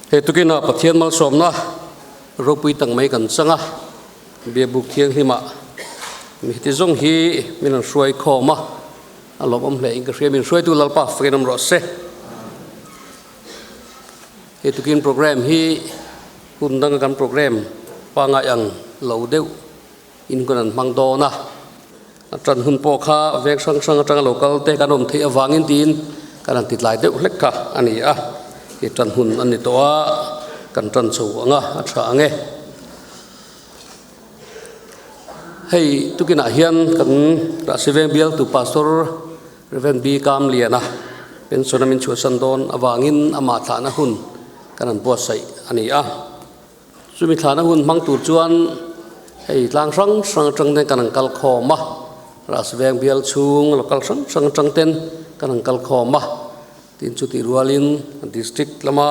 He tukina Pathian malsawmna ropui tak mai kan chang a, Biakbuk thianghlimah mi heti zawng hi min rawn hruai khawm a, a lawmawm hle in ka hria, min hruaitu Lalpa fakin awm rawh se. He tukin program hi hun danga kan program pangai ang lo deuh in kan rawn hmang dawn a, a tan hun pawh kha veng hrang hrang atanga lo kal te kan awm theih avangin tiin kan han ti tlai deuh hlek kha a ni a, i tan hun a ni tawh a, kan tan chho ang a, a tha ang e. Hei tukinah hian kan Rahsiveng bialtu Pastor Rev. B. Kamliana pension a min chhuahsan dawn avangin amah thlahna hun kan han buatsaih a ni a. Chumi thlahna hun hmang tur chuan hei tlang hrang hrang atang ten kan han kal khawm a, Rasveng bial chhung local hrang hrang atang ten kan han kal khawm a, tin chutih rualin district lama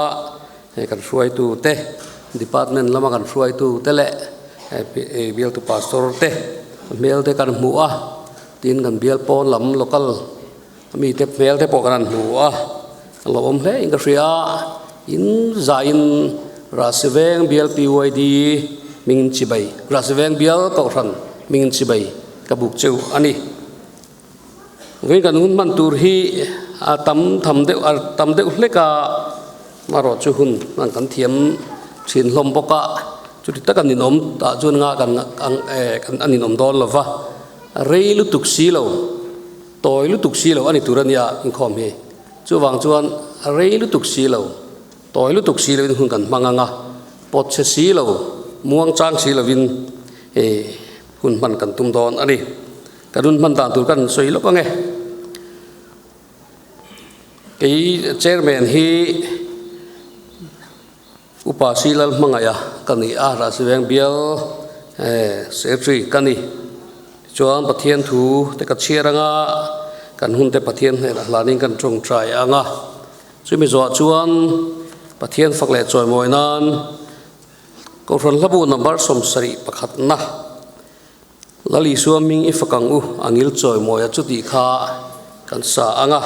hei kan hruaitu te, department lama kan hruaitu te leh hei bialtu pastor te hmel te kan hmuh a, tin kan bial pawn lam local mite hmel te pawh kan han hmu a, a lo awm hle in ka hria a, in zaiin Rahsiveng bial PYD hmingin chibai, Rahsiveng bial kohhran hmingin chibai ka buk cheu a ni. Vawiin kan hun hman tur hi a tam tham deuh a tam deuh hlek a, amaherawh chu hun hman kan thiam thin hlawm bawk a, chuti taka ninawm tah chuan nga kan a ninawm dawn lo va, rei lutuk si lo. Tawi lutuk si lo a ni tur a nia inkhawm hi. Chuvang chuan a rei lutuk si lo, tawi lutuk si loin hun kan hmang ang a, pawt chhe si lo, muang chang si loin hun hman kan tum dawn a ni. Kan hun hman dan tur kan sawi lawk ang e. Kei chairman hi Upa Silal hmangaih a ka ni a, Rahsiveng bial Secretary ka ni. Tichuan Pathian thu te ka chhiar anga, kan hun te Pathian hnenah hlanin kan tawngtai ang a. Chumi zawhah chuan Pathian fak leh chawimawi nan Kohhran Hlabu number 71 na Lal Isua hming i fak ang u, a ngil chawimawi a chutih kha kan sa ang a.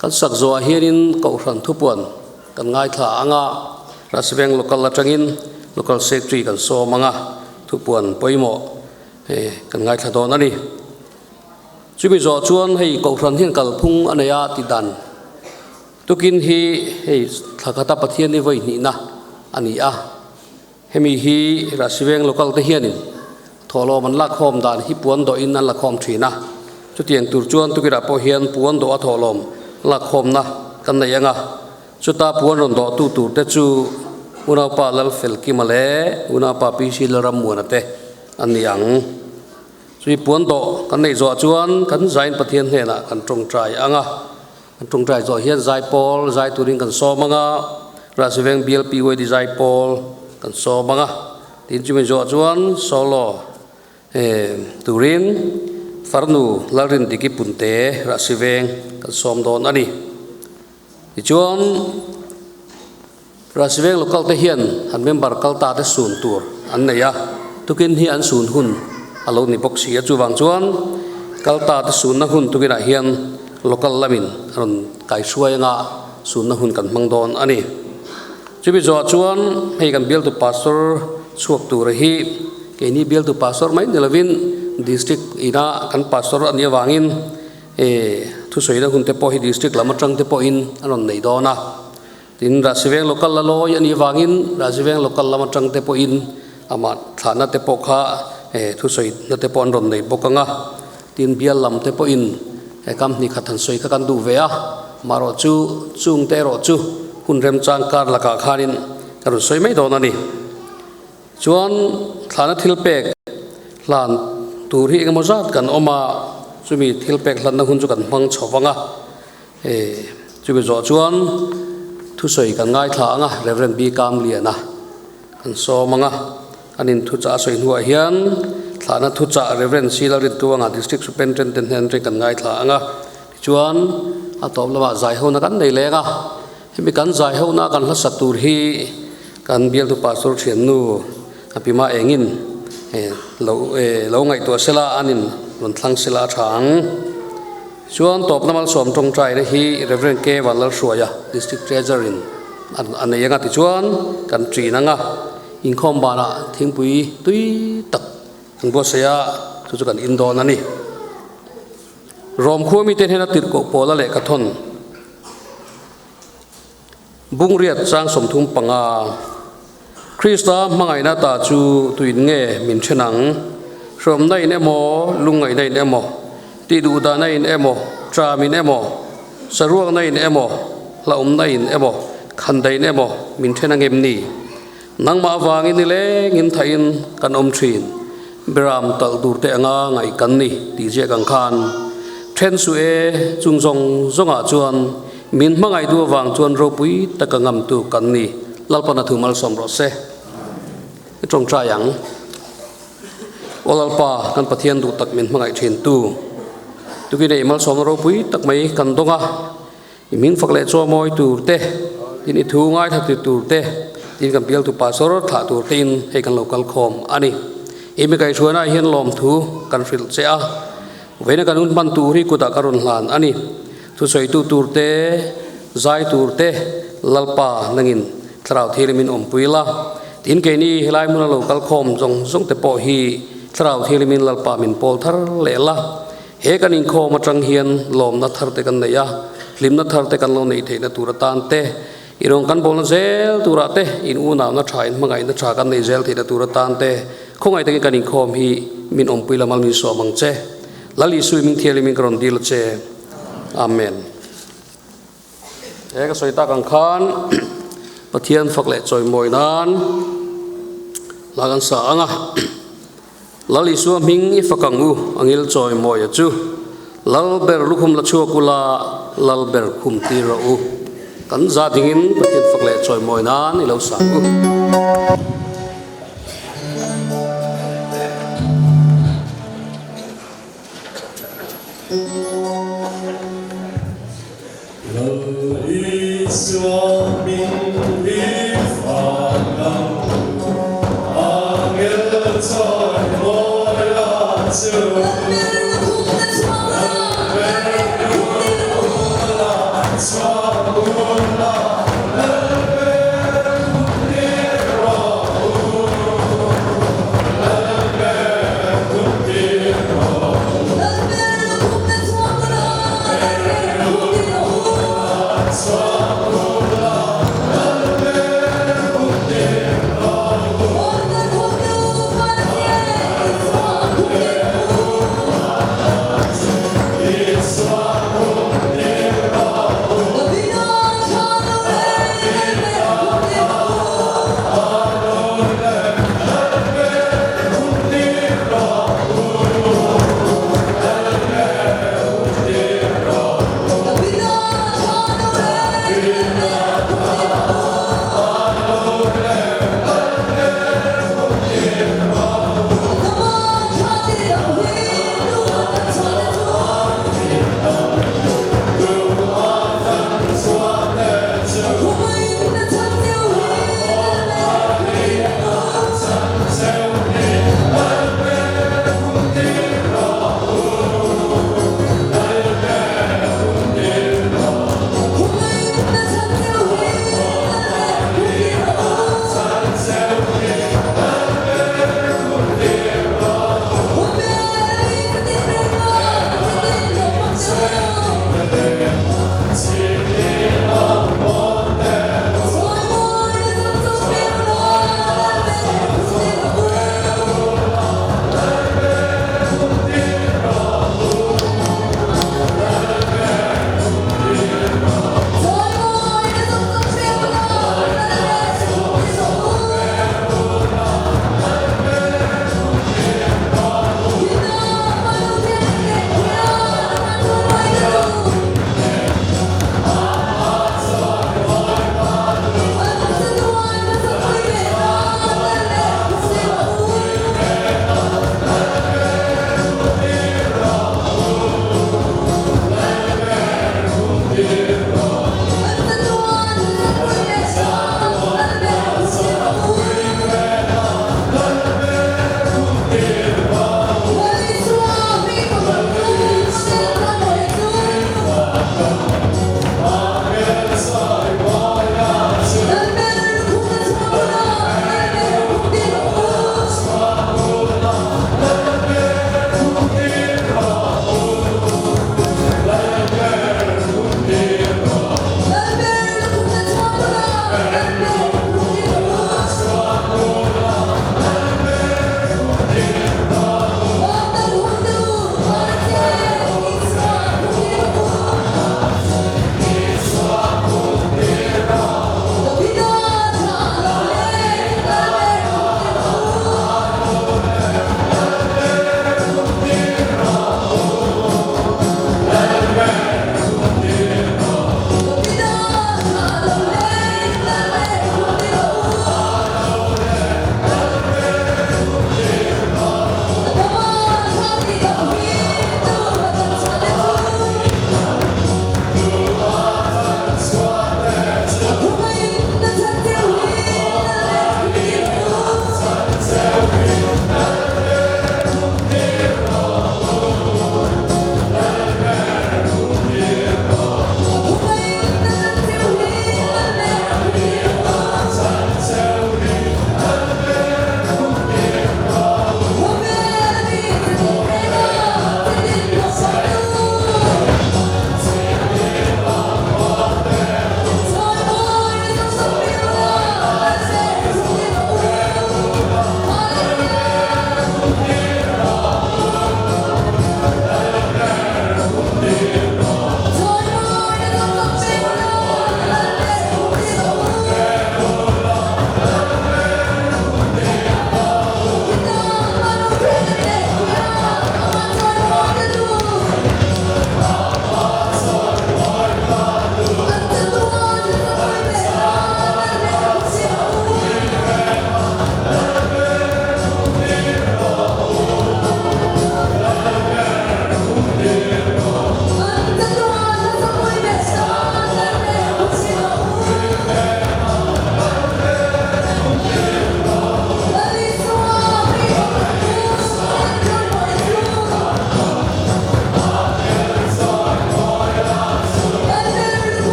Kan sak zawhah hianin Kohhran thupuan kan ngaithla ang a, Rasveng Local atangin Local Secretary kan sawm ang a, thupuan pawimawh kan ngaithla dawn a ni. Chumi zawh chuan hei Kohhran hian kalphung a nei a tih dan tukin hi hei thla khata Pathian hi vawi hnihna a ni a. Hemi hi Rahsiveng local te hianin thawhlawm an lakkhawm dan hi puan dawhin an lakhawm thin a, chutiang tur chuan tukirah pawh hian puan dawh a thawhlawm lakkhawmna kan nei ang a, chuta puan rawn dawhtu tur te chu Unaupa Lalfelkima leh Unaupa PC Lalrammuana te an ni ang. Chumi puan dawh kan neih zawh chuan kan Zain Pathian hnenah kan tawngtai ang a. Kan tawngtai zawh hian zaipawl zai turin kan sawm ang a, Rahsiveng bial PYD zaipawl kan sawm ang a, tin chumi zawh chuan solo turin farnu Lalrindiki Punte Rahsiveng kan sawm dawn a ni. Tichuan Rahsiveng local te hian an member kal ta te sun tur an nei a, tukin hi an sun hun a lo ni bawk si a, chuvang chuan kal ta te sunna hun tukinah hian local lamin a rawn kaihruai anga sunna hun kan hmang dawn a ni. Chumi zawhah chuan hei kan bialtu pastor chhuak tura hi keini bialtu pastor mai ni lovin district ina kan pastor a nih avangin thusawina hun te pawh hi district lam atang te pawhin a rawn nei dawn a. Tin, Rahsiveng local la lawi a nih avangin Rahsiveng local lam atang te pawhin amah thlahna te pawh kha thusawina te pawh an rawn nei bawk ang a. Tin, bial lam te pawhin he kam hnih khat han sawi kha kan duh ve a, marawh chu chung te erawh chu hun remchang kar lakah khanin ka rawn sawi mai dawn a ni. Chuan thlahna thil pek hlan tur hi engemaw zat kan awm a, chumi thil pek hlanna hun chu kan hmang chho vang a. Chumi zawh chuan thusawi kan ngaithla ang a, Rev. B. Kamliana kan sawm ang a, an inthuchah a sawi hnuah hian thlahna thuchah Rev. C. Lalrintuanga District Superintendent hnen atangin kan ngaithla ang a, tichuan a tawp lamah zaihona kan nei leng a, hemi kan zaihona kan hlasak tur hi kan bialtu Pastor thiannu a pima engin lo lo ngaihtuah sela an in rawn thlang sela a tha ang. Chuan tawpna malsawm tawngtaina hi Rev. K. Vanlalhruaia, District Treasurer in. A nei anga tichuan kan ṭin anga inkhawm banah thingpui tui tak kan buatsaih a, chu chu kan in dawn a ni. Rom khua mite hnena tirhkoh pawla lehkha thawn Bungriat chang 35 Krista hmangaihna ta chu tuin nge min then ang? Hrawmna in emaw, lungngaihna in emaw, tihduhdahna in emaw, ṭam in emaw, saruakna in emaw, hlauhawmna in emaw, khandaih in emaw min then ang em ni? Nangmah avangin nilengin thahin kan awm thin, Beram talh tur te anga ngaih kan ni tih ziak ang khan then suh e, chung zawng zawngah chuan min hmangaih duh avang chuan ropui taka ngamtu kan ni. Lalpan a thu malsawm rawh se. I tawngtai ang. Aw Lalpa, kan Pathian duh tak min hmangaih thin tu. Tukin ei malsawmna ropui tak mai kan dawng a, i hming fak leh chaw mawi tur te, tin i thu ngaithla ti tur te, tin kan bialtu pastor thlah tur te in hei kan lo kal khawm a ni. I mi kaihhruaina ah hian lawmthu kan hrilh che a, vawiina kan hun hman tur hi kutah ka rawn hlan a ni. Thusawitu tur te, zai tur te, Lalpa nangin Thlarau Thianghlim in awmpui la. Tin keini helai hmuna lo kal khawm zawng zawng te pawh hi Thlarau Thianghlim in Lalpa min pawl thar leh la. He kan inkhawm atang hian lawmna thar te kan nei a, hlimna thar te kan lo neih theihna tur atan te, i rawn kan bawlna zel turah te, in unauna tha, in hmangaihna tha kan neih zel theihna tur atan te, khawngaih takin kan inkhawm hi min awmpui la mal min sawm ang che. Lal Isui min thianghlim in ka rawn dil a che. Amen. He ka sawi tak ang khan Pathian fak leh chawimawi nan hla kan sa ang a. Lal Isua hming i fak ang u, angil chawimawia chu. Lal ber lukhum la chhuak ula, Lal ber khum tir rawh u. Kan za dingin Pathian fak leh chawimawi nan i lo sa ang u.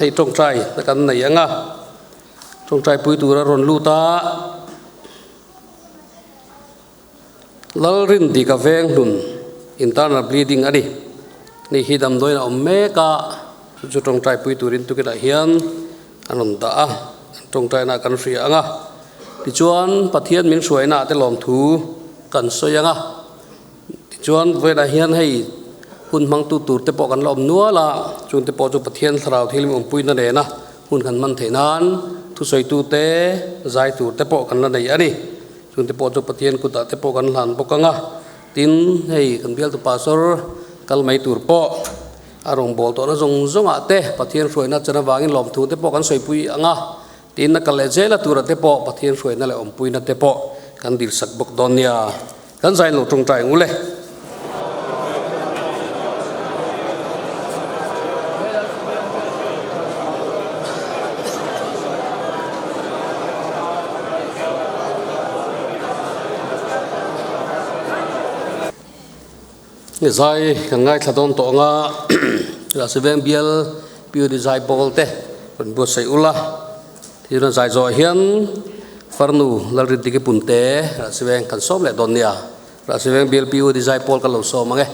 hei tawngtai na kan nei ang a, tawngtai pui tura rawn lut a, Lalrindika veng hlun internal bleeding a ni. Ni hi damdawiin a awm mek a, chu chu tawngtai pui turin tukinah hian an rawn dah a, an tawngtaina kan hria ang a. Tichuan Pathian min hruaina ah te lawmthu kan sawi ang a. Tichuan vawiinah hian hei hun hmangtu tur te pawh kan la awm nual a, chungte pawh chu Pathian thlarau thil min awmpuina nena hun kan hman theih nan thusawitu te, zai tur te pawh kan la nei a ni. Chungte pawh chu Pathian kutah te pawh kan hlan bawk ang a, tin hei kan bialtu pastor kal mai tur pawh a rawngbâwl tawhna zawng zawngah te Pathian hruaina chan avangin lawmthu te pawh kan sawipui ang a, tin a kal leh zela tura te pawh Pathian hruaina leh awmpuina te pawh kan dilsak bawk dawn nia. Kan zain lo tawngtai ang u le. Zai kan ngaithla dawn tawh anga Rasi Veng bial Pure Zai Pawl te rawn buatsaih ula. Thil rawn zai zawh ah hian farnu Lalrindiki Punte Rahsiveng kan sawm leh dawn nia. Rahsiveng BLPU Dizai Pawl kan lo sawm ang e.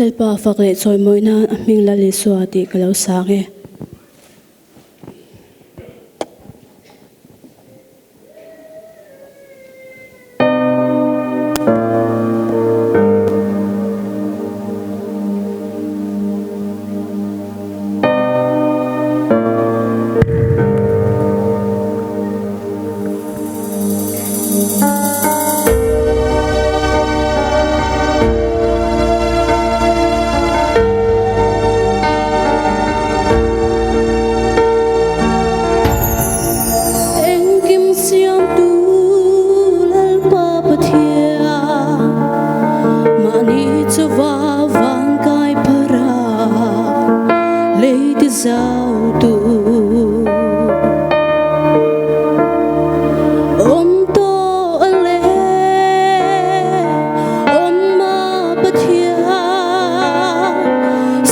Lalpa fak leh chawimawi nan a hming Lal Isua tih ka lo sang e. Engkim siamtu Lalpa Pathian, mahni chauva van kai phara lei ti zautu. Awm tawh a le, awm a Pathian,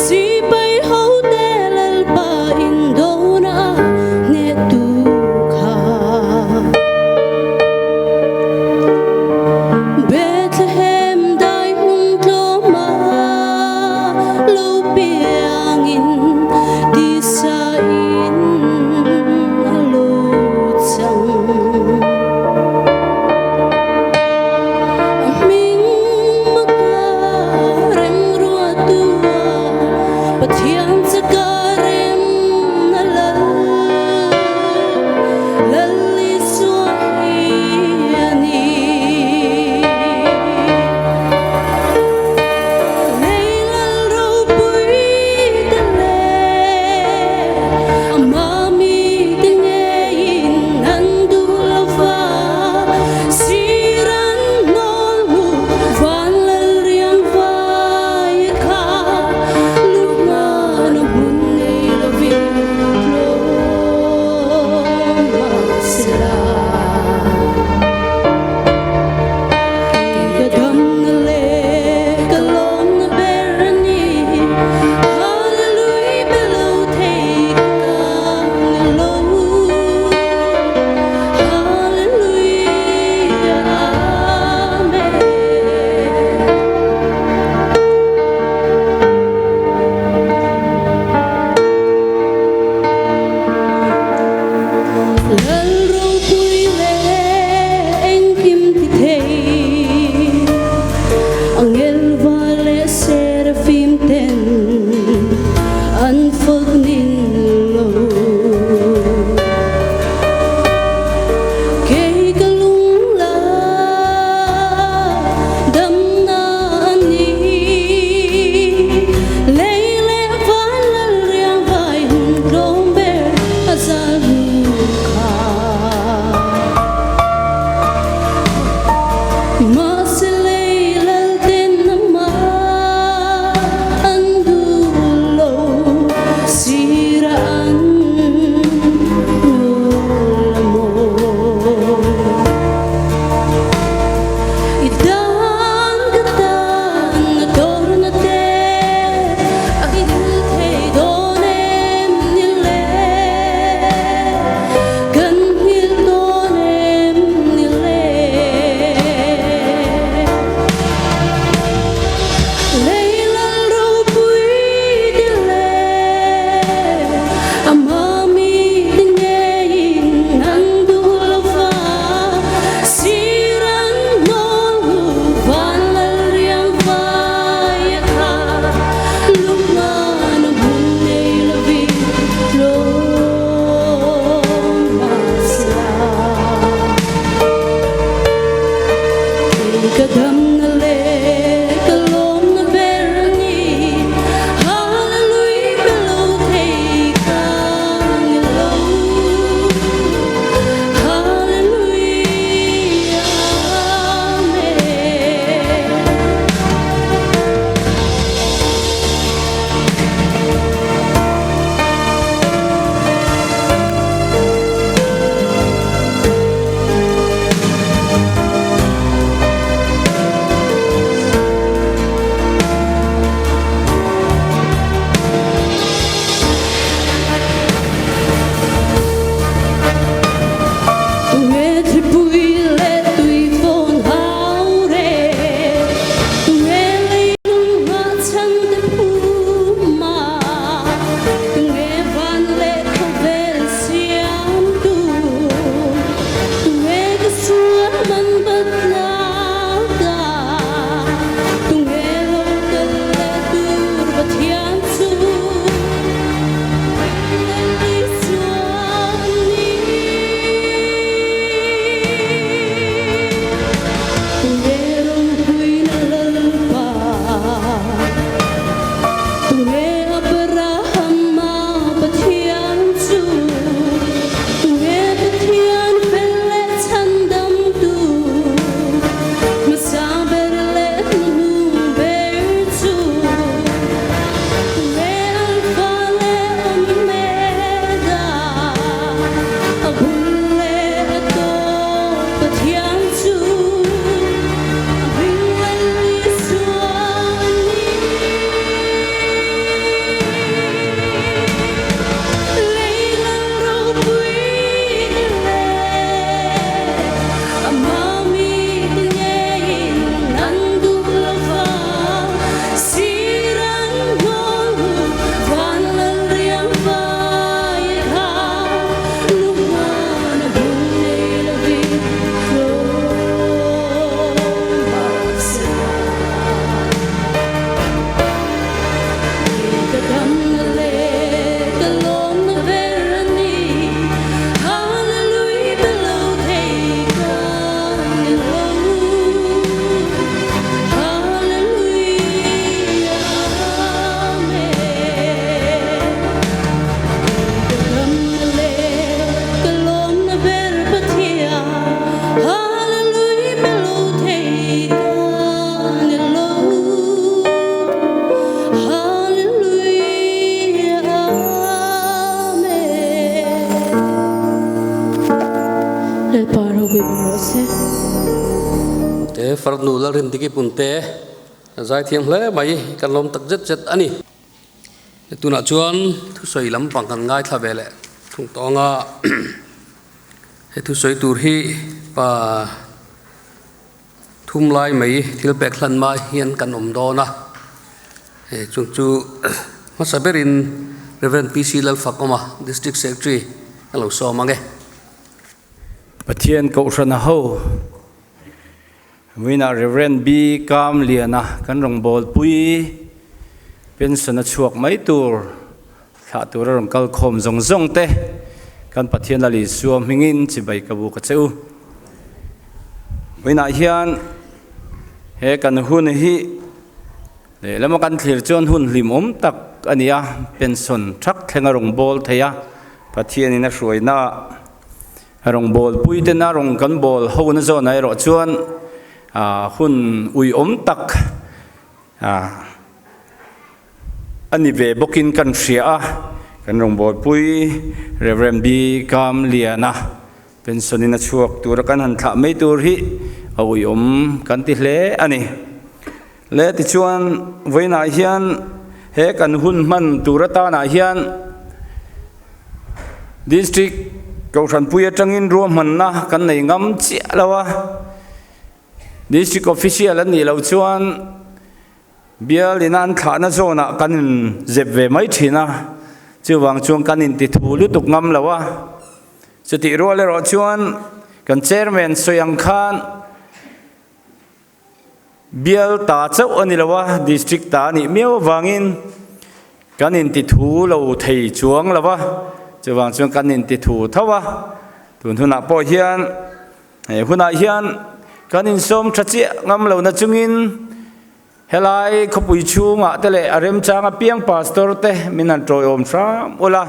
sipai hote Lalpa indona hnehtu kha. Bethlehem dai hmung tlawma lo piangin tisa in a lo chang. A hming maka remruatua Pathian chaka remna lal, Lal Isua hi a ni. Lei lal ropui te le a mami te ngeiin an duh lo va, sir an hnawl hmu van lal riang vai kha lu hman a hmun nei lovin tlawm mahsela. Kei ka damna leh ka lawmna ber a ni, Hallelujah be lo thei ka ni lo, Hallelujah Amen. Lal ropui leh engkim ti thei, Angel va leh Seraphim ten an fak nin lo. Kei ka lung la damna a ni, lei leh van lal riang vai hun tlawm ber a zal hnu kha. Mahse lei lal ten amah an duh lo, sir awm rawh se. Te farnu Lalrindiki Punte a zaithiam hle mai, kan lawm tak zet zet a ni. Tunah chuan thusawi lampang kan ngaithla ve leh thung tawng a, he thusawi tur hi pa thum lai mai thil pek hlan mai hian kan awm dawn a, hei chung chu hmasa berin Rev. PC Lalfakawma District Secretary a lo sawm ang e. Pathian Kohhrana ho Vawiinah Rev. B. Kamliana kan rawngbawlpui pension a chhuak mai tur thlah tura rawn kal khawm zawng zawng te kan Pathian Lal Isua hmingin chibai ka bu ka che u. Vawiinah hian he kan hun hi lehlam a kan thlir chuan hun hlimawm tak a ni a, pension thak thleng a rawngbâwl thei a, Pathianin a hruaina Rawngbawlpui tena rawng kan bawl hona zawnah erawh chuan hun uiawm tak a ni ve bawkin kan hria a, kan rawngbawlpui Rev. B. Kamliana pension in a chhuak tura kan han thlah mai tur hi a uiawm kan ti hle a ni. Le tichuan vawiinah hian he kan hun hman tur atanah hian District Kohhranpui atangin ruahmanna kan nei ngam chiah lo a, District Official an nih loh chuan bial ina an thlahna zawnah kan inzep ve mai thin a, chuvang chuan kan intithu lutuk ngam lo a. Chutih rual erawh chuan kan Chairman sawi ang khan, Bial ta chauh a ni lo a, District ta a nih miau avangin kan intithu lo thei chuang lo a, chuvang chuan kan intithu tho a, tun hunah pawh hian he hunah hian kan insawm tha chiah ngam lo na chungin helai khawpui chhungah te leh a remchang apiang Pastor te min han tawiawm hram ula,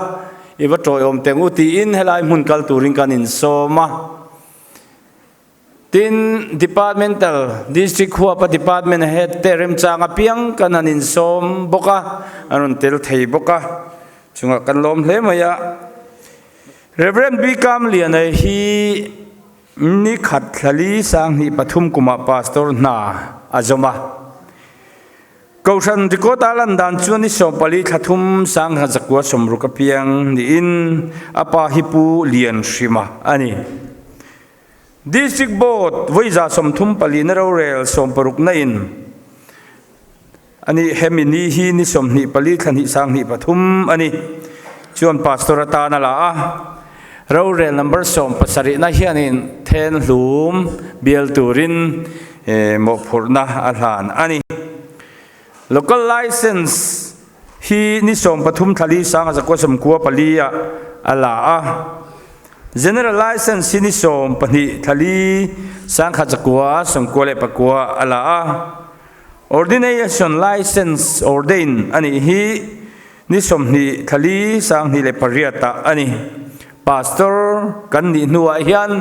i va tawiawm teng u tiin helai hmun kal turin kan insawm a. Tin, Departmental, District huapa Department Head te remchang apiang kan han insawm bawk a, an rawn tel thei bawk a, chungah kan lawm hle mai a. Rev. B. Kamliana hi ni khat thlali sanghnih pathum kumah Pastor hna a zawm a. Kohhran record a lan dan chuan ni 14 thla thum sangha zakua sawmruk apiang niin a pa hi Pu Lianhrima a ni. District Board vawiza 34 na rorel 60 na in a ni. Hemi ni hi ni 24 thla hnih sang hnih pathum a ni. Chuan Pastor atan a la a. Rorel number 70 na hianin then hlum bial turin mawhphurhna a hlan a ni. Local License hi ni 13 thla li sanga zakua 94 ah a la a. General License hi ni 12 thla li sangkhat zakua 99 a la a. Ordination License ordain a nih hi ni 20 thla li 2008 ah a ni. Pastor kan nih hnuah hian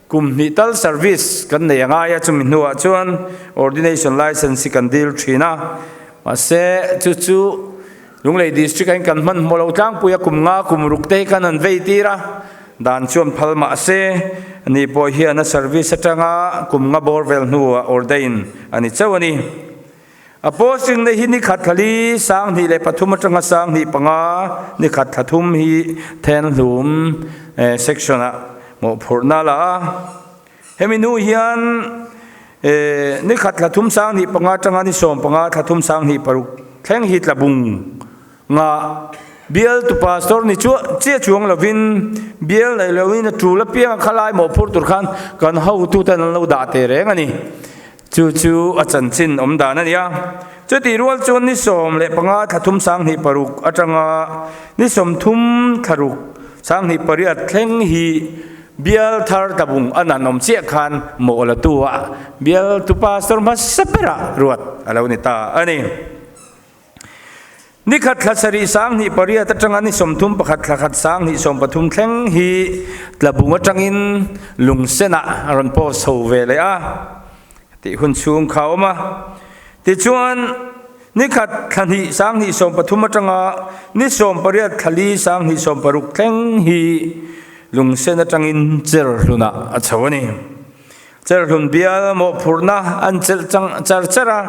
Kum hnih tal service kan nei a ngai a, chumi hnuah chuan ordination license hi kan dil thin a, mahse chu chu Lunglei district ah hian kan hmanhmawh lo tlangpui a, kum nga kum ruk te hi kan han vei tir a, dan chuan phal mahse ani pawh hian a service atanga kum nga bawr vel hnuah ordain a ni chauh a ni. A posting na hi ni khat thla li 2003 atanga 2005 ni khat thla thum hi Thenhlum section ah mawhphurhna a la a. Hemi hnu hian ni khat thla thum 2005 atanga ni 15 thla thum 2006 thleng hi tlabung nga bial tu pastor ni chu chiah chuang lovin bial nei loin a tul apiang a khalai mawhphurh tur khan kan hotuten an lo dah teh reng a ni. Chu chu a chanchin awm dan a ni a. Chutih rual chuan ni 15 thla thum 2006 atanga ni 30 thla ruk 2008 thleng hi bial thar tlabung a nan awm chiah khan mawh la tu ah bial tu pastor hmasa berah ruat a lo ni ta a ni. Ni khat thla sarih 2008 atanga ni 31 thla khat 2013 thleng hi tlabung atangin lungsenah a rawn post chho ve leh a tih hun chhung kha a awm a. Tichuan, ni khat thla hnih 2013 atanga ni 18 thla li 2016 thleng hi. Lungsen atangin Cherhlunah a chho a ni. Cherhlun bial mawhphurhna an chelh chang char char a,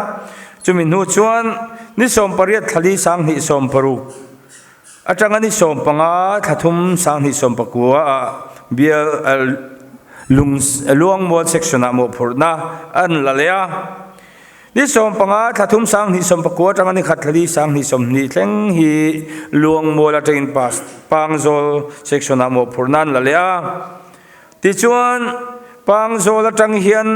chumi hnu chuan ni 18 thla li 2060 atanga ni 15 thla thum 2019 ah bial lung Luangmual section ah mawhphurhna an la leh a. Ni 15 thla thum 2019 atanga ni khat thla li 2020 thleng hi Luangmual atangin Pangzawl section ah mawhphurhna an la leh a. Tichuan, Pangzawl atang hian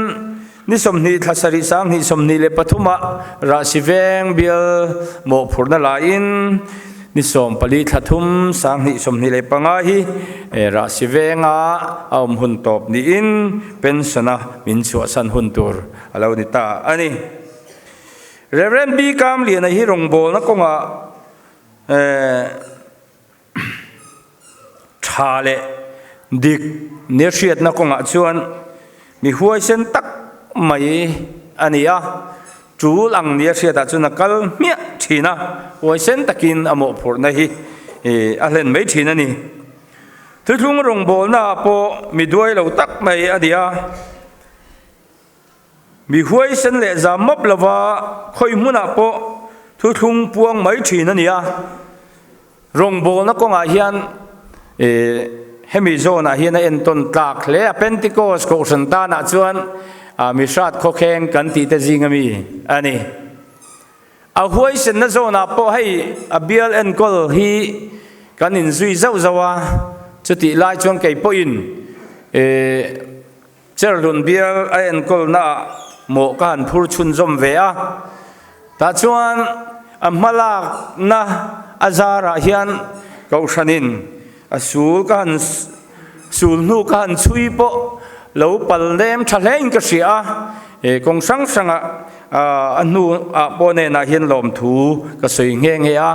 ni 20 thla sarih 2023 ah Rahsi Veng bial mawhphurhna laiin ni 14 thla thum 2025 hi Rahsi Venga a awm hun tawp niin pension a min chhuahsan hun tur a lo ni ta a ni. Rev. B. Kamliana hi rawngbawlna kawngah Tha leh dik nia hriatna kawngah chuan mi huaisen tak mai a ni a, tul ang nia hriatah chuan a kal hmiah thin a, huaisen takin a mawhphurhna hi a hlen mai thin a ni. Thuthlung rawngbawlnaah pawh mi duai lo tak mai a ni a, mi huaisen leh zam mawp lova khawi hmunah pawh thuthlung puang mai thin a ni a. Rawngbawlna kawngah hian hemi zawnah hian a entawn tlak hle a, Pentecost kohhran tanah chuan mi hrat khawkheng kan tih te zing ami a ni. A huaisenna zawnah pawh hei a bial enkawl hi kan inzui zauh zauh a, chutih lai chuan kei pawhin Cherhlun bial a enkawlnaah mawh ka han phur chhunzawm ve a, tah chuan a hmalakna a zarah hian Kohhranin a sul ka han sul hnu ka han chhui pawh lo pal nem tha hlein ka hria a, he kawng hrang hrangah a hnuah pawh nenah hian lawmthu ka sawi nghe nghe a.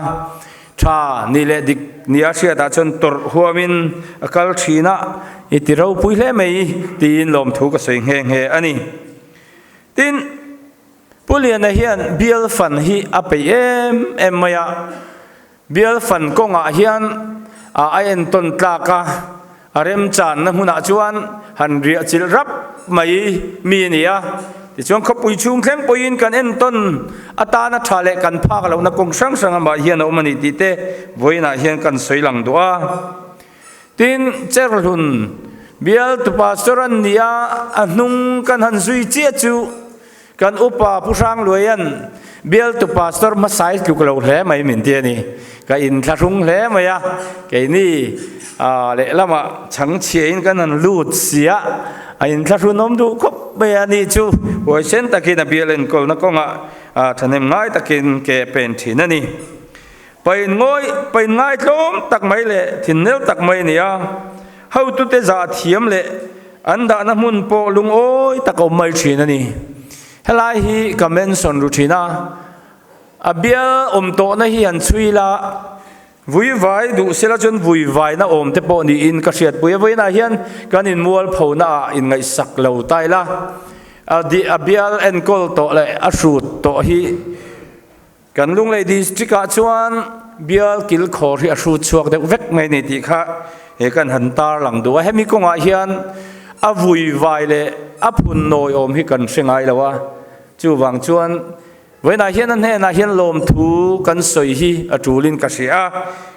Tha ni leh dik nia hriatah chuan tawrh huamin a kal thin a, i ti ropui hle mai tiin lawmthu ka sawi nghe nghe a ni. Tin, Pu Liana hian bial fan hi a peih em em mai a, bial fan kawngah hian a entawn tlak a, A remchanna hmunah chuan han riah chilh rap mai mi a ni a, tichuan khawpui chhung thleng pawhin kan entawn atana tha leh kan phak lohna kawng hrang hrang amah hian a awm a ni tih te vawiinah hian kan sawi lang duh a. Tin, Cherhlun bialtu pastor an ni a, a hnung kan han zui chiah chu Kan upa Pu Hrangluaia'n bialtu pastor hmasai tluk lo hle mai min ti a ni. Ka inthlahrung hle mai a, keini lehlamah chhangchhiain kan han lut si a, a inthlahrunawm duh khawp mai a ni chu huaisen takin a bial enkawlna kawngah thahnem ngai takin ke a pen thin a ni. Pain ngawi, pain ngaitlawm tak mai leh thinnel tak mai a ni a, hotute zah thiam leh an dahna hmun pawh lungawi tak a awm mai thin a ni. Helai hi ka mention ru thin a, a bial awm tawhna hi han chhui la, vuivai duh sela chuan vuivaina awm te pawh niin ka hriatpui a, vawiinah hian kan inmualphona ah inngaihsak lo ta ila, a bial enkawl tawh leh a hrut tawh hi Kan Lunglei District ah chuan bial kilkhawr hi a hrut chhuak deuh vek mai ni tih kha he kan han tar lang duh a. Hemi kawngah hian a vui vai leh a phun nawi awm hi kan hre ngai lo a. Chuvang chuan vawiinah hian a hnenah hian lawmthu kan sawi hi a tulin ka hria a,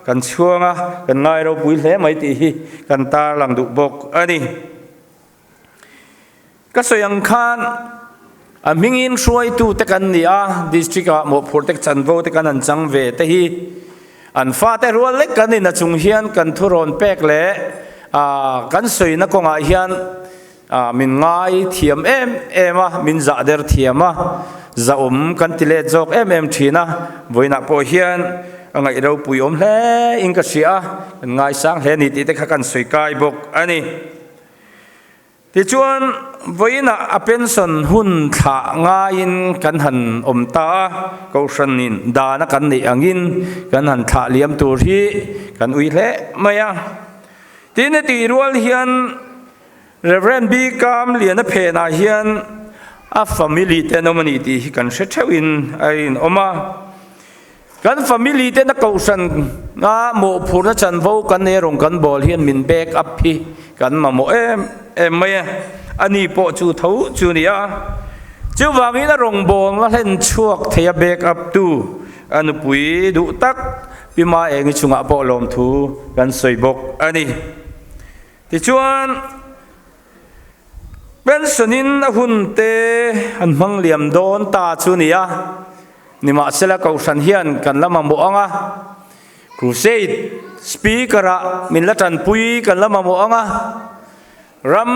kan chhuang a, kan ngai ropui hle mai tih hi kan tar lang duh bawk a ni. Ka sawi ang khan a hmingin hruaitu te kan ni a, district ah mawhphurh te chanvo te kan han chang ve te hi an fate rual lek kan in a chung hian kan thurawn pek leh kan sawina kawngah hian min ngai thiam em em a, min zah der thiam a, zahawm kan ti let zawk em em thin a, vawiinah pawh hian a ngaih ropui awm hle in ka hria a, kan ngaisang hle a ni tih te kha kan sawi kai bawk a ni. Tichuan, vawiinah a pension hun thlah ngaiin kan han awm ta a, Kohhranin dana kan neih angin kan han thlah liam tur hi kan ui hle mai a. Tin, hetih rual hian Rev. B. Kamliana phenah hian a family te an awm a ni tih hi kan hre theuhin a inawm a. Kan family tena kohhran a mawhphurhna chanvo kan nei rawng kan bawl hian min back up hi kan mamawh em em mai a, ani pawh chu tho chu ni a. Chuvangin a rawngbawlna hlen chhuak thei a back up tu a nupui duh tak Pi Maengi chungah pawh lawmthu kan sawi bawk a ni. Tichuan. Pension in a hun te an hmang liam dawn ta chu ni a, nimahsela Kohhran hian kan la mamawh ang a, Crusade Speaker ah min la tanpui kan la mamawh ang a, ram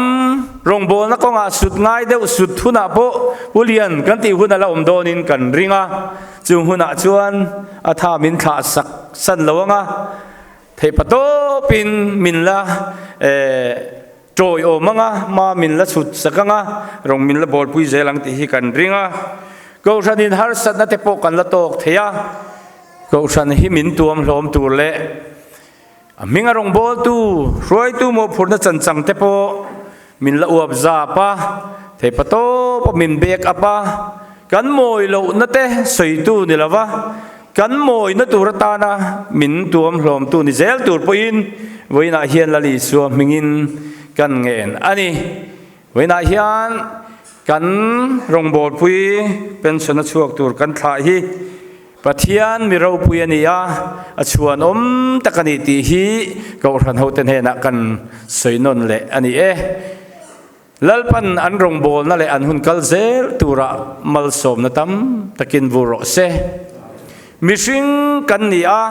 rawngbawlna kawngah sut ngai deuh sut hunah pawh Pu Lian kan tih hun a la awm dawnin kan ring a, chung hunah chuan a tha min thlah sak san lo ang a, Theihpa tawpin min la tawiawm ang a, hma min la chhut sak ang a, rawng min la bawlpui zel ang tih hi kan ring a. Kohhranin harsatna te pawh kan la tawk thei a, Kohhran hi min tuam hlawm tur leh a hminga rawngbawltu, hruaitu mawhphurhna chanchang te pawh min la uap zap a, theihpa tawpa min back up a, kan mawi lohna te sawitu ni lova, kan mawina tur atana min tuam hlawmtu ni zel tur pawhin vawiinah hian Lal Isua hmingin kan ngen a ni. Vawiinah hian kan rawngbawlpui pension a chhuak tur kan thlah hi Pathian mi ropui a ni a, a chhuanawm tak a ni tih hi Kohhran hote hnenah kan sawi nawn leh a ni e. Lalpan an rawngbawlna leh an hun kal zel turah malsawmna tam takin vur rawh se. Mihring kan ni a,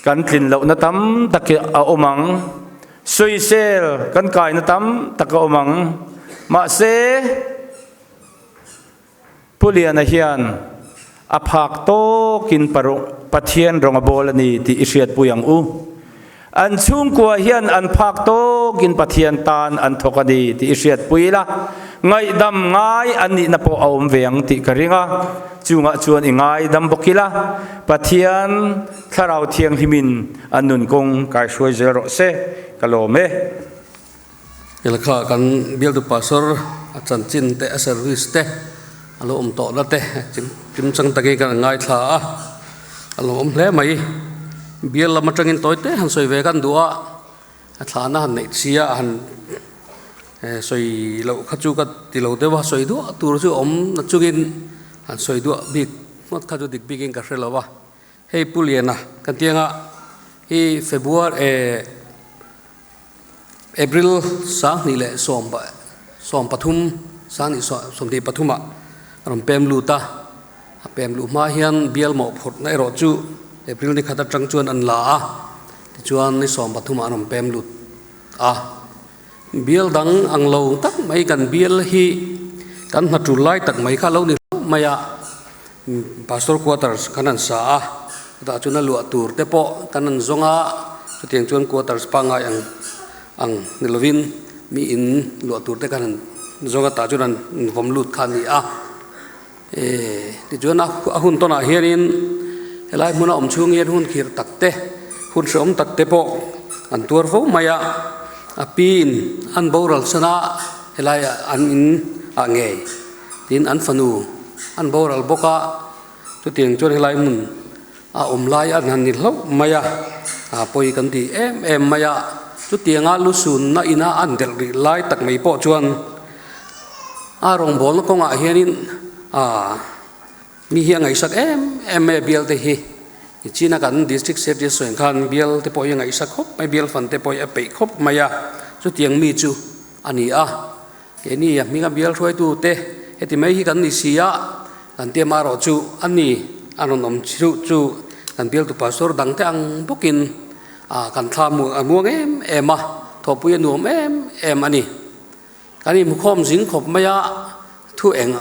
kan tlin lohna tam tak a awm ang. Sawisel kan kaina tam tak a awm ang. Mahse. Pu Liana hian a phak tawkin Pathian rawng a bawl a ni tih i hriatpui ang u. An chhungkua hian an phak tawkin Pathian tan an thawk a ni tih i hriatpui ila, ngaihdam ngai an nihna pawh a awm ve ang tih ka ring a, chungah chuan i ngaidam bawk ila, Pathian Thlarau Thianghlimin an nun kawng kaihruai zel rawh se, ka lawm e. Lehkha kan bialtu pastor a chanchin te a service te a lo awm tawh na te kim chang takin kan ngaithla a a lo awm hle mai bial lam atangin tawi te han sawi ve kan duh a a thlahna han neih chhia a han sawi loh kha chu ka ti lo deuh a sawi duah tur chu awm na chungin han sawi duah bik ngawt kha chu dik bikin ka hre lo a hei Pu Liana kan tianga hi February April 20 leh 13, 2023 ah a rawn pem lut a, a pem luh hma hian bial mawhphurhna erawh chu April ni khat atang chuan an la a, tichuan ni 13 ah an rawn pem lut a. Bial dang ang lo tak mai kan bial hi kan hna tul lai tak mai kha lo ni hlauh mai a, Pastor quarters khan an sa a, chutah chuan a luah tur te pawh kan an zawng a, chutiang chuan quarters pangngai ang ang ni lovin mi in luah tur te khan an zawng a, tah chuan an vawm lut kha a ni a. Ehh tichuan a hun tawnah hianin helai hmuna awm chhung hian hun khirh tak te, hun hrehawm tak te pawh an tuar fo mai a, a piin an boral san a, helaiah an in ah ngei. Tin an fanu an boral bawk a, chutiang chuan helai hmun a awm lai an han ni hlauh mai a, a pawi kan ti em em mai a, chutianga lu sunna ina an delh rih lai tak mai pawh chuan a rawngbawlna kawngah hianin ah mi hi a ngaihsak em em mai a bial te hi China kan district secretary sawi ang khan bial te pawh hi a ngaihsak khawp mai bial fan te pawh hi a peih khawp mai a, chutiang mi chu a ni a. Keini a hminga bial hruaitu te heti mai hi kan ni si a, kan tia marawh chu a ni a rawn awm chu chu kan bialtu pastor dang te ang bawkin ah kan thla a muang em em a, thawhpui a nuam em em a ni. Kan inhmukhawm zing khawp mai a, thu eng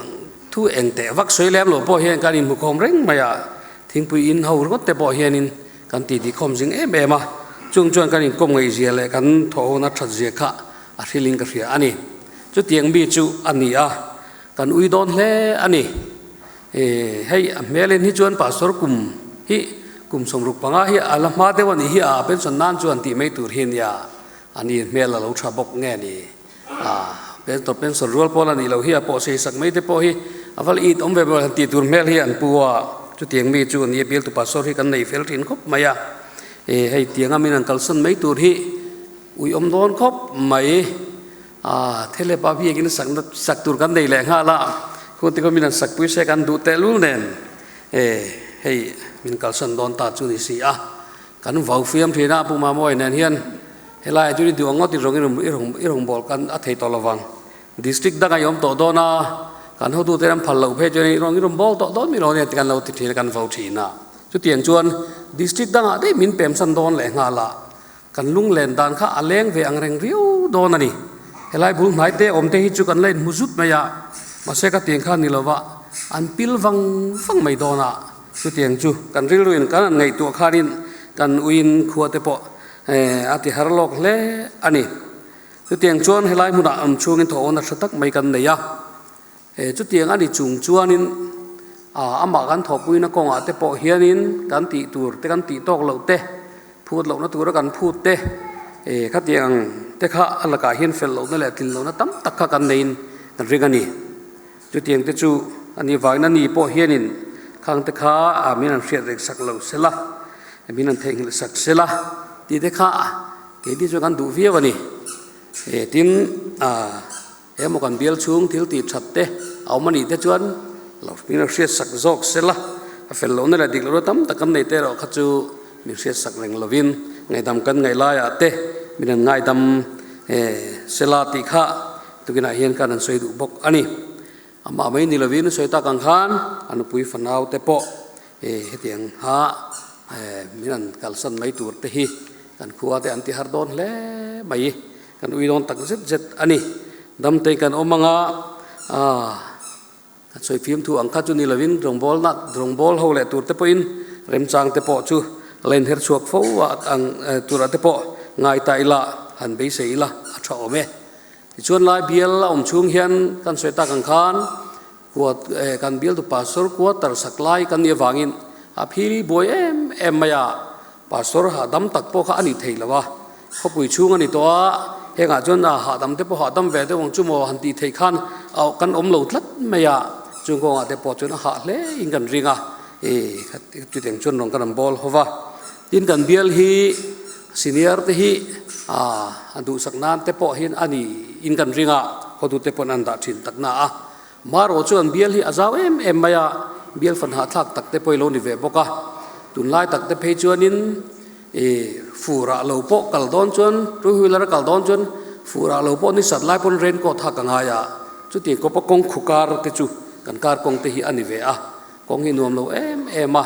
thu eng teh vak sawi lem lo pawh hian kan inhmukhawm reng mai a, thingpui in ho ringawt te pawh hianin kan titi khawm zing em em a, chung chuan kan inkawm ngaihzia leh kan thawhhona that zia kha a hrilhin ka hria a ni. Chutiang mi chu a ni a, kan ui dawn hle a ni. Hei a hmelin hi chuan pastor kum hi kum 65 hi a la hma deuh a nih hi a, pension nan chuan tih mai tur hi a nia, a ni hmel a lo tha bawk nge ni. A pension rual pawl a nih loh hi a pawh sei sak mai te pawh hi a val it awm ve ber han tih tur hmel hi an pu a. Chutiang mi chu nia bialtu pastor hi kan nei fel thin khawp mai a, e hei tianga min an kalsan mai tur hi uiawm dawn khawp mai. A thele pa biakin sakna sak tur kan nei leh nghal a, khung te khaw min an sak pui se kan duh tehlul nen e hei min kalsan dawn ta chu ni si a, kan vau fiam thin a Pu Mamawi nen hian helaiah chuan i duh ang ngawt i rawng i rawng i rawngbâwl kan a thei tawh lovang district dangah i awm tawh dawn a, kan hotute an phal loh phei chuan i rawng i rawn bâwl tawh dawn mi lo nia ti kan lo ti thin a kan vau thin a, chutiang chuan district dangah daih min pemsan dawn leh nghal a. Kan lunglen dan kha a leng ve ang reng riau dawn a ni. Helai bul hnai te awm te hi chu kan la inhmu zut mai a, mahse ka tiang kha ni lova an pil vang vang mai dawn a, chutiang chu kan rilruin kan han ngaihtuah khanin kan uiin khua te pawh a ti har lawk hle a ni. Chutiang chuan helai hmunah awm chhungin thawhawna tha tak mai kan nei a, chutiang a ni chung chuanin amah kan thawhpuina kawngah te pawh hianin kan tih tur te kan tih tawk loh te, Phut lohna tura kan phut te, e khatiang te kha a lakah hian fel lohna leh tlin lohna tam tak kha kan neiin kan ring a ni. Chutiang te chu a nih vangin a ni pawh hianin khang te kha a min an hriat reng sak lo sela, min an theihnghilh sak sela tih te kha keini chuan kan duh viau a ni. E tin a he maw kan bial chhung thil tih that te a awm a nih te chuan lo min rawn hriat sak zawk sela, a fel lohna leh dik lohna tam tak kan nei te erawh kha chu min hriat sak reng lovin ngaihdam kan ngaih laiah te min rawn ngaidam sela tih kha tukinah hian khan an sawi duh bawk a ni. Amah mai ni lovin sawi tak ang khan a nupui fanau te pawh hetiang ha min rawn kalsan mai tur te hi kan khua te an ti har dawn hle mai. Kan ui dawn tak zet zet a ni. Damtei kan awm anga a sawi fim thu ang kha chu ni lovin rawngbawlna rawngbâwl ho leh tur te pawhin remchang te pawh chu a la inher chhuak fo a ang turah te pawh ngai ta ila han beisei ila a tha awm e. Tichuan lai bial a awm chhung hian kan sawi tak ang khan kuat kan bialtu pastor quarter sak lai kan nih avangin a phili buai em em mai a. Pastor hahdam tak pawh kha a ni thei lo a, khawpui chhung a ni tawh a, hengah chuan a hahdam te pawh hahdam ve deuh ang chu maw han tih theih khan a kan awm lo tlat mai a, chung kawngah te pawh chuan a hah hle in kan ring a, e chutiang chuan rawn kan rawn bawl ho va, tin kan bial hi senior te hi a duhsak nan te pawh hian a ni in kan ring a, hotute pawh an dah thin tak na a, Marawh chuan bial hi a zau em em mai a, bial fan hahthlak tak te pawh i lo ni ve bawk a. Tunlai tak te phei chuanin ih furah lo pawh kal dawn chuan, two wheeler a kal dawn chuan furah lo pawh ni sat lai pawn raincoat hak a ngai a, chutiang kawpa kawng khu kar te chu kan kar kawng te hi a ni ve a, kawng hi nuam lo em em a.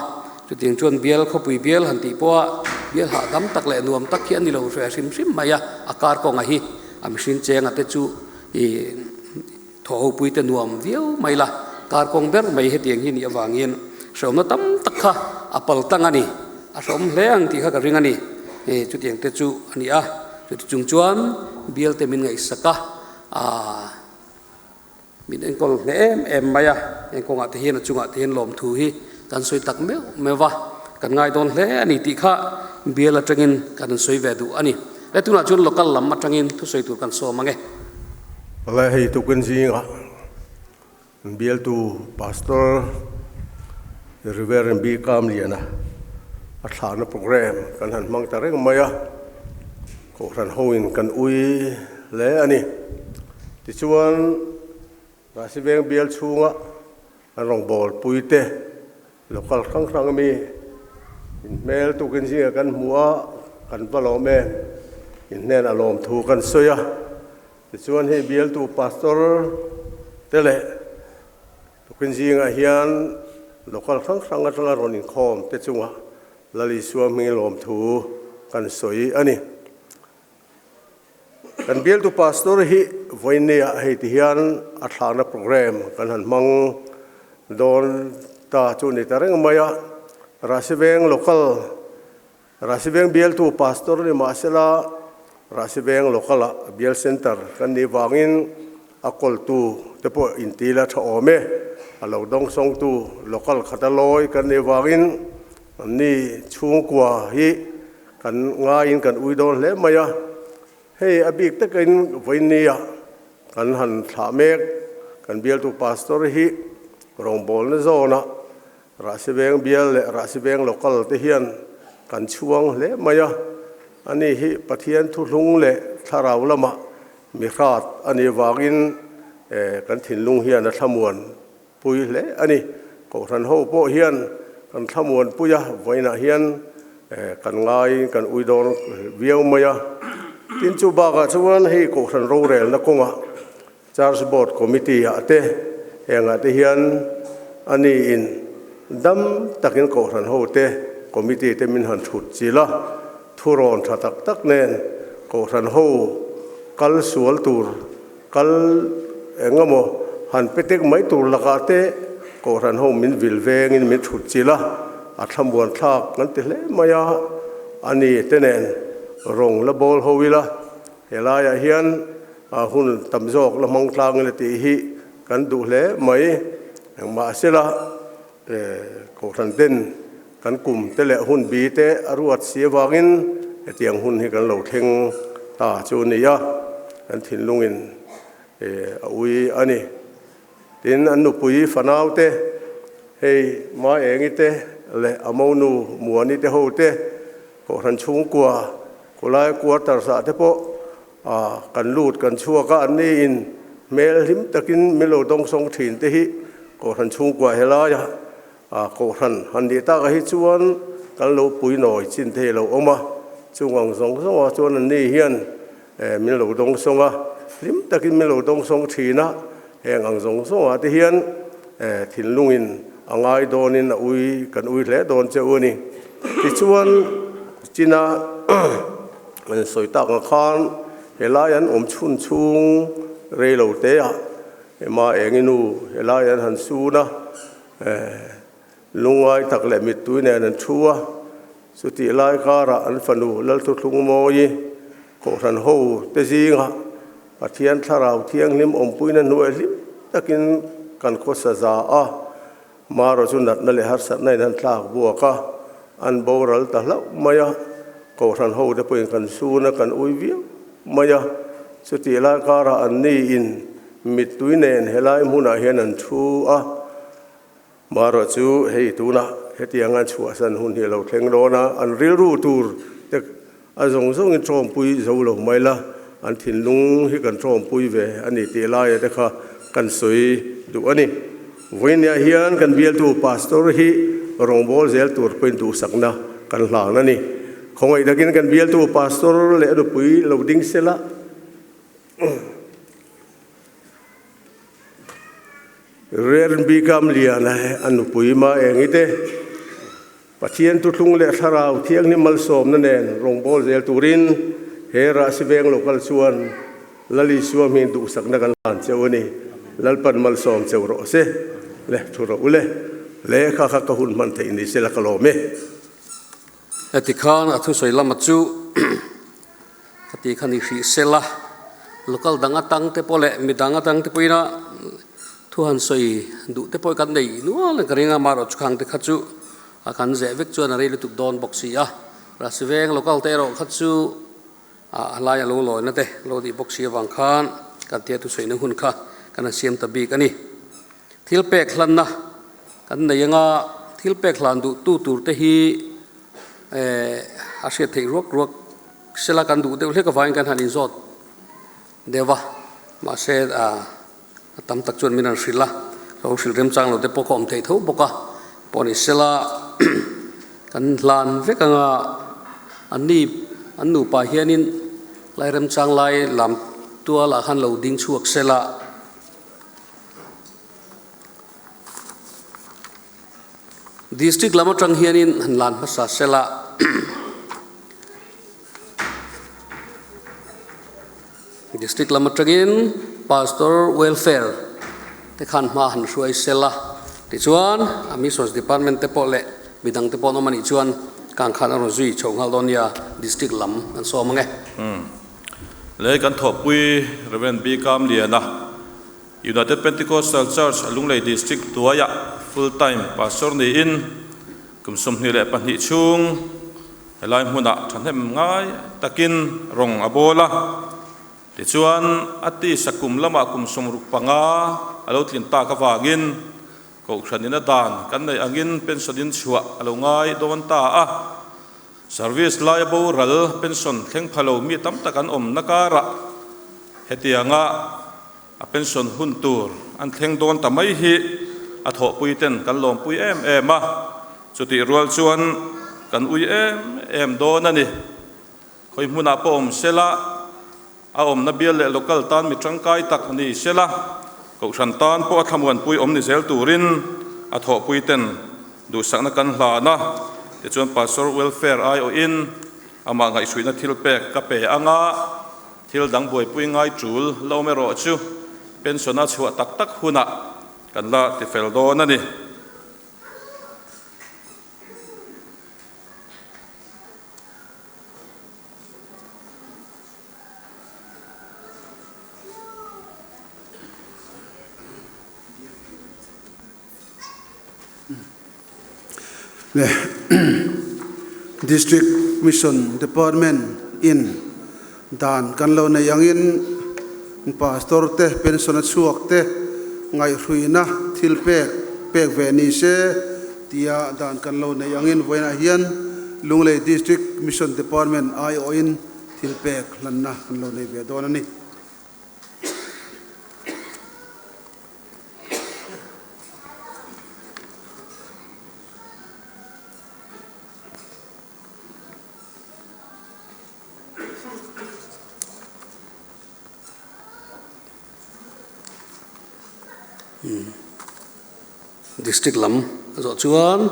Chutiang chuan bial khawpui bial han tih pawha bial hahdam tak leh nuam tak hi a ni lo hre hrim hrim mai a, a kar kawnga hi a mihring chenga te chu ih. Thawhhopui te nuam viau mai la, kar kawng ber mai hetiang hi nih avangin hrehawmna tam tak kha a pal tlang a ni, a hrehawm hle ang tih kha ka ring a ni. Hei chutiang te chu a ni a, chuti chung chuan bial te min ngaihsak a, aah min enkawl hneh em em mai a, heng kawngah te hian a chungah te hian lawmthu hi kan sawi tak meuh meuh va, kan ngai dawn hle a ni tih kha bial atangin kan sawi ve duh a ni. He tunah chuan local lam atangin thusawi tur kan sawm ang e. Palai hei tukin zingah an bialtu Pastor Reverend B Kamliana a thlahna program kan han hmang ta reng mai a, Kohhran hoin kan ui hle a ni. Tichuan Rahsiveng bial chhunga an rawngbâwl puite local hrang hrang ami inhmel tukin zingah kan hmu a, kan va lawm em? Inhnenah lawmthu kan sawi a, tichuan hei bialtu pastor te leh tukin zingah hian local hrang hrang atanga rawn inkhawm te chungah Lal Isua hmingin lawmthu kan sawi a ni. Kan bialtu pastor hi vawinia hei ti hian a thlahna program kan han hmang dawn ta chu ni ta reng mai a, Rahsiveng local Rahsiveng bialtu pastor ni mahsela Rahsiveng local ah bial center kan nih vangin a kawltu te pawh intila tha awm e, a lo dawngsawngtu local khata lawi kan nih vangin anni chhungkua hi Kan ngaiin kan ui dawn hle mai a, hei a bik takin vawinia kan han thlah mek, kan bialtu pastor hi rawngbawlna zawnah Rahsiveng bial leh Rahsiveng local te hian kan chhuang hle mai a, ani hi Pathian thuhlung leh thlarau lamah mi hrat a nih vangin kan thinlung hian a thlamuan pui hle a ni. Kohhran ho pawh hian kan thlamuan pui a, vawiinah hian kan ngaiin kan ui dawn viau mai a. Tin chu bakah chuan hei Kohhran rorelna kawngah Church Board Committee ah te hengah te hian a niin dam takin Kohhran ho te Committee te min han thut chilh a, thurawn tha tak tak nen Kohhran ho kal sual tur kal eng emaw han pe tek mai tur lakah te Kohhran ho min vil vengin min thut chilh a, a thlamuan thlak kan ti hle mai a, a ni te nen rawng la bawl ho ila helaiah hian A hun tam zawk la hmang tlang ila tih hi kan duh hle mai. Mahsela Kohhran ten kan kum te leh hun bi te a ruat si avangin hetiang hun hi kan lo thleng ta chu a ni a, kan thinlungin a ui a ni. Tin, an nupui fanau te, hei Maengi te leh a monu Muani te ho te, Kohhran chhungkua khawlai quarters ah te pawh kan lut kan chhuak a, an ni in hmel hlim takin min lo dawngsawng thin te hi Kohhran chhungkua helaia Kohhran han nih takah hi chuan kan lo pui nawi chin thei lo awm a, chung ang zawng zawng ah chuan an ni hian min lo dawngsawng a, hlim takin min lo dawngsawng thin a, heng ang zawng zawng ah te hian thinlungin a ngai dawnin a ui kan ui hle dawn che u a ni. Tichuan china an sawi tak ang khan helai an awm chhun chhung rei lo te ah ema eng inu helai an han sun a, lungngai tak leh mittui nen an thu a, chutih lai karah an fanu Lalthuthlung Mawi Kohhran ho te zingah Pathian Thlarau Thianghlim awmpuina hnuai hlim takin kan khawsa za a, Maro chu natna leh harsatna in an tlak buak a, an boral ta hlauh mai a, Kohhran ho te pawhin kan sun a, kan ui viau mai a, chutih lai karah an ni in mittui nen helai hmunah hian an thu a, Maro chu hei tunah hetiang an chhuahsan hun hi a lo thleng dawn a, an rilru tur te a zawng zawngin tawngpui zo lo mai la, an thinlung hi kan tawngpui ve a ni tih laia te kha kan sawi duh a ni. Vawinia hian kan bialtu Pastor hi rawngbâwl zel tur pawhin duhsakna kan hlan a ni. Khawngaih takin kan bialtu Pastor leh a nupui lo ding sela. Rev. Bikam Liana a nupui Maengi te. Pathian Thuthlung leh Thlarau Thianghlim malsawmna nen rawngbâwl zel turin he Rahsiveng Local chuan Lal Isua hming duhsakna kan hlan cheu a ni. Lalpan malsawm cheu rawh se. Le, thu rawh u le. Lehkha kha ka hun hman theih ni sela ka lawm e. Heti khan a thusawi lama chu ka ti kha ni hrih sela, local dang atang te pawh leh midang atang te pawhin a Thu han sawi duh te pawh kan nei nual ka ring a, amaherawh chu khang te kha chu a kan zeh vek chuan a rei lutuk dawn bawk si a, Rasiveng local te erawh kha chu a lai a lo lawina te lo tih bawk si avang khan kan tia thusawina hun kha kan han siam ta bik a ni. Thil pek hlanna kan nei anga thil pek hlan duh tu tur te hi a hriat theih ruak ruak sela kan duh deuh hlek avangin kan han inzawt deuh a, mahse A tam tak chuan min han hrilh a, lo hrilh remchang lo te pawh ka awm thei tho bawk a, pawh ni sela kan hlan vek anga an ni an nupa hianin lai remchang lai lam tualah khan lo ding chhuak sela. District lam atang hianin han lan hmasa sela. District lam atangin Pastor Welfare te khan hma han hruai sel a, tichuan a Missions Department te pawh leh midang te pawh an awm a nih chuan kang khan a rawn zui chho nghal dawn nia, District lam an sawm ang e. Lei kan thawhpui Rev. B. Kamliana, United Pentecostal Church Lunglei District hnuaiah full time Pastor niin kum 22 chhung Helai hmunah thahnem ngai takin rawng a bawl a, tichuan a tisa kum lamah kum 65 a lo tlin tak avangin Kohhranin a dan kan neih angin pension in chhuah a lo ngai dawn ta a. Service laia boral pension thleng pha lo mi tam tak an awmna karah hetianga a pension hun tur an thleng dawn ta mai hi a thawhpui ten kan lawmpui em em a, chutih rual chuan kan ui em em dawn a ni. Khawi hmunah pawh awm sela, a awmna bial leh local tan mi tangkai tak ni sela, Kohhran tan pawh a thlamuanpui awm ni zel turin a thawhpui ten duhsakna kan hlan a, tichuan Pastor Welfare aiawhin amah ngaihhruihna thil pek ka pe anga thil dang buaipui ngai tul la awm erawh chu pension a chhuah tak tak hunah kan la tifel dawn a ni. District Mission Department in dan kan lo nei angin Pastor te pension a chhuak te ngaihhruina thil pek pek ve ni se tia dan kan lo nei angin vawiinah hian Lunglei District Mission Department aiawhin thil pek hlanna kan lo nei ve dawn a ni. District lam a zawh chuan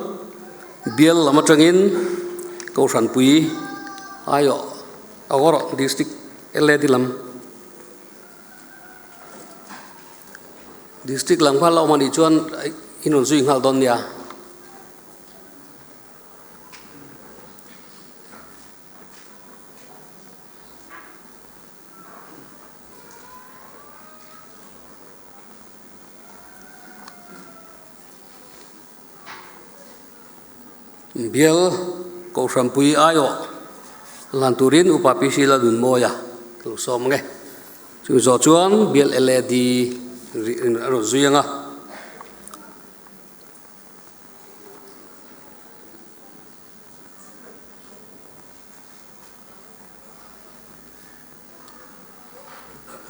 bial lam atangin Kohhranpui aiawh a awm rawh District LAD lam District lam kha la awm anih chuan in rawn zui nghal dawn nia. Bial Kohhranpui aiawh lan turin Upa PC Lalnunmawia ka lo sawm ang e. Chumi zawh chuan Bial LAD a rawn zui ang a.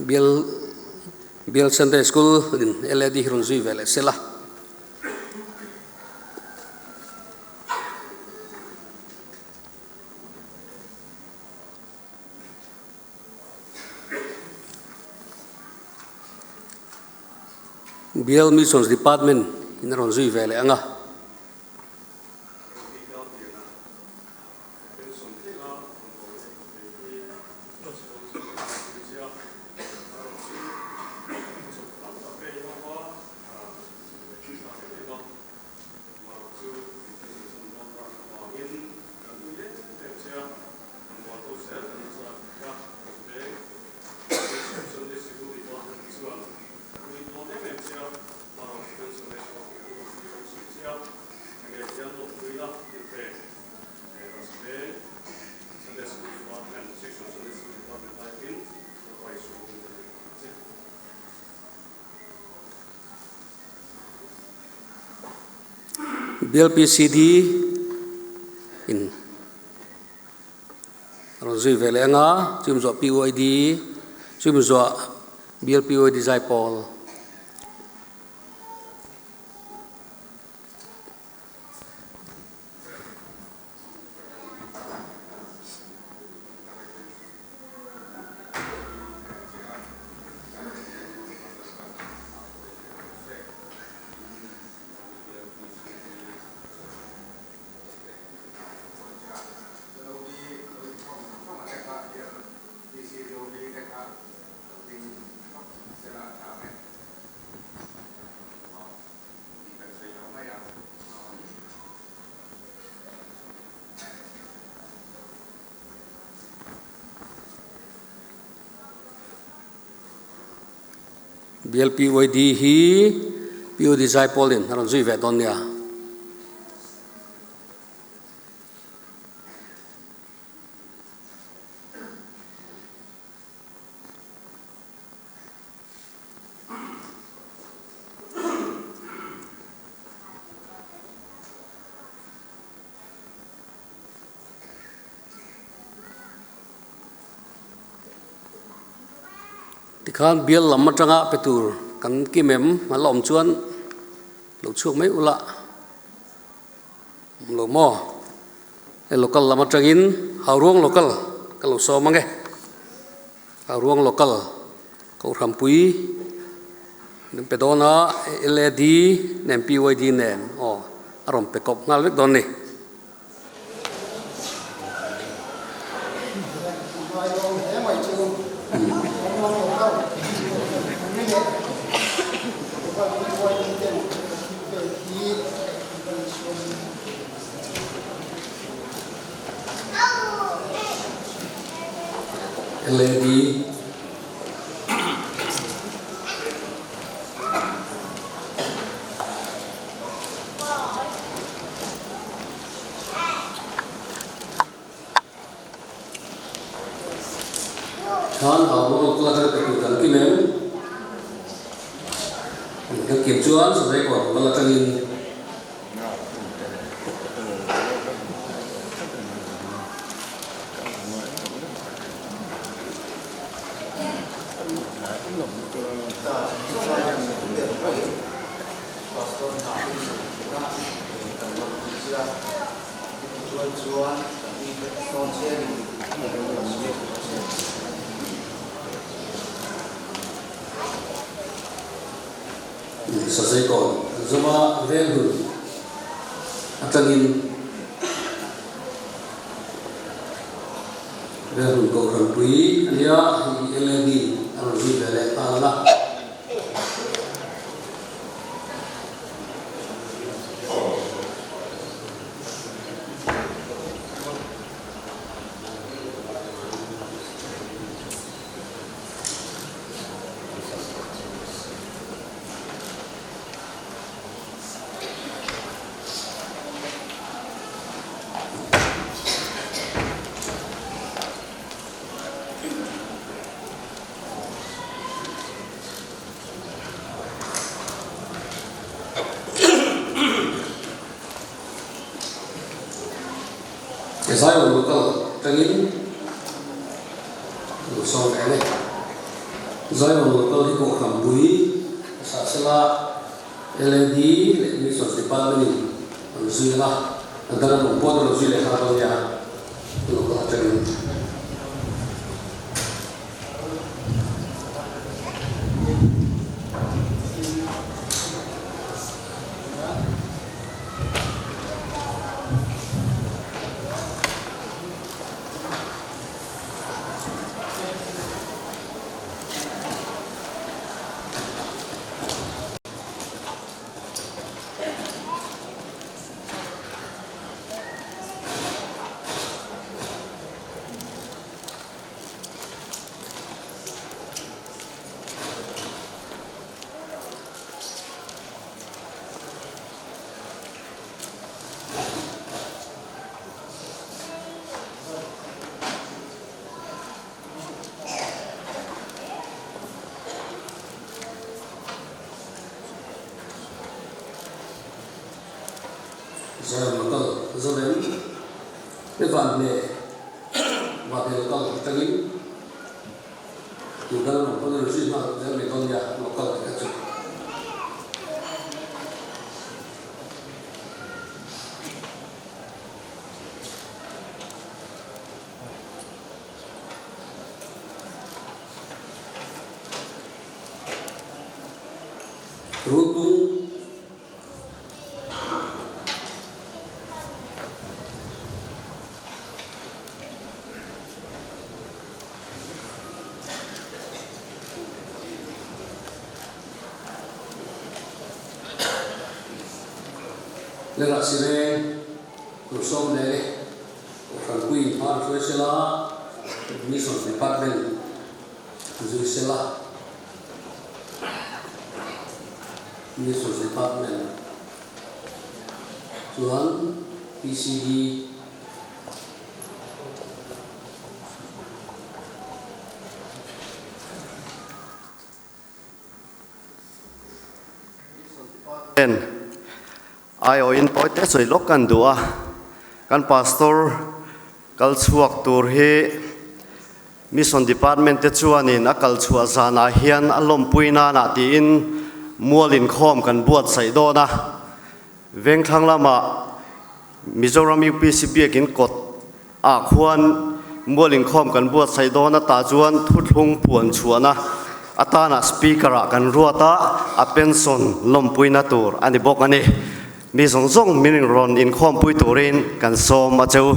Bial Bial Sunday School in LAD hi rawn zui ve leh sela. Bial Missions Department in a rawn zui ve leh ang a. BLPCD in rawn zui ve leh anga chumi zawh PYD chumi zawh BLPYD zaipawl. BLPYD hi PUD Zaipawl in a rawn zui ve dawn nia. Tikhan bial lam atanga pe tur kan kim em a la awm chuan lo chhuak mai ula awm lo maw? Hei local lam atangin Hauruang local ka lo sawm ang e. Hauruang local Kohhranpui min pe dawn a, LAD nen PYD nen aw a rawn pe kawp nghal vek dawn a ni. LAD. Khan hau rawng kal atanga pe tur kan kim em? Kan kim chuan Sazai kawn kal atangin Sazaikawn zuma Venghun atangin Venghun Kohhranpui a nia, hei LAD a rawn zui ve leh nghal a. Zion local atangin lo sawi leh a ni. Zion local hi Kohhran pui a sah sela LAD leh Missions Department in an zui ang a, a dang an awm pawh an rawn zui leh nghal dawn nia local atangin. Zion local Zoram te van leh Vate local atangin tu dang lam pawn a rawn zui nghal zel mai dawn nia local te kha chu. Rulpung. Le rah si reng tur sawm leh e Kohhran Puiin hma an hruai sela, Missions Department zui sela. Missions Department chuan PCD En aiawhin pawi te sawi lawk kan duh a, kan pastor kal chhuak tur hi. Mission Department te chuanin a kal chhuah zanah hian a lawmpui nanah tiin mual inkhawm kan buatsaih dawn a. Vengthlang lama Mizoram UPC Biakin kawt ah khuan mual inkhawm kan buatsaih dawn a tah chuan thuthlung puan chhuahna atana Speaker ah kan ruat a, a pension lawmpuina tur a ni bawk a ni. Mi zawng zawng min rawn inkhawmpui turin kan sawm a che u.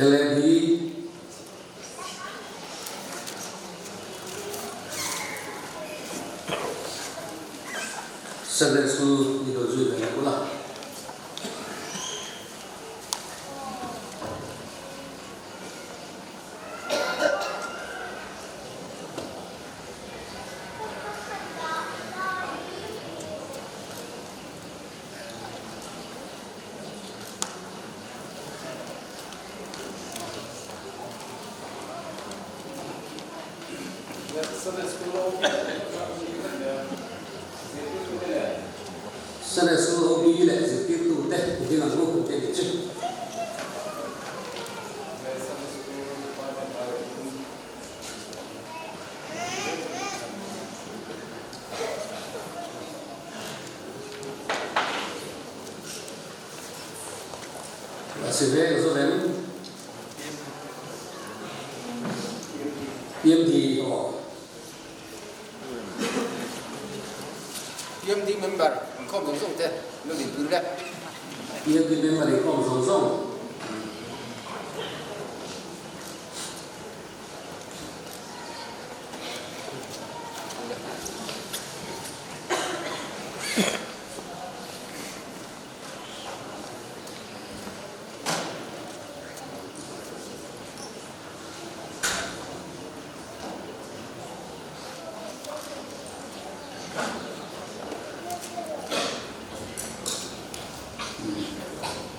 LAD Sunday School ni lo zui ve leh ula. Sunday School OB leh zirtirtute i ding ang u tih a nih chu. Si veng zo veng PMD aw. PMD member inkhawm zawng zawng te lo din pui le. PMD member inkhawm zawng zawng.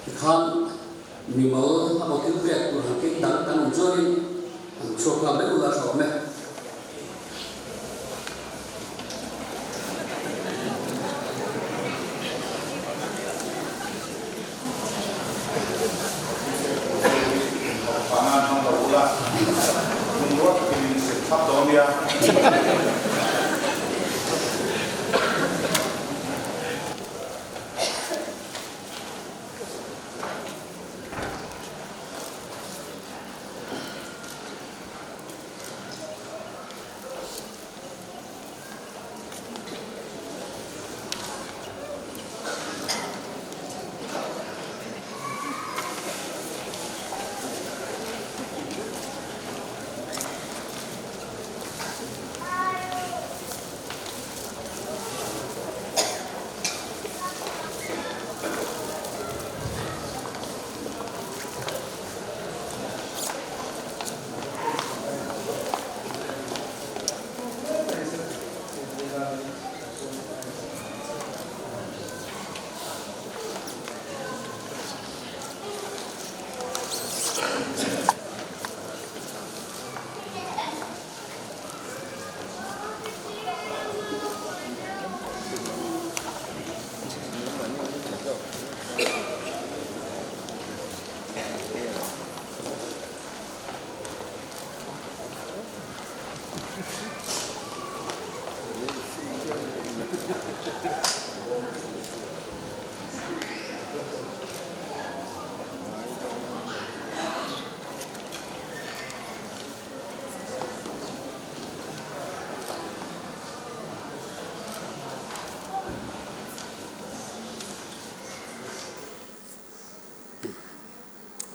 Tikhan mimal a maw thil pek tur han keng dang kan awm chuanin han chhuak nghal mai ula tha awm e.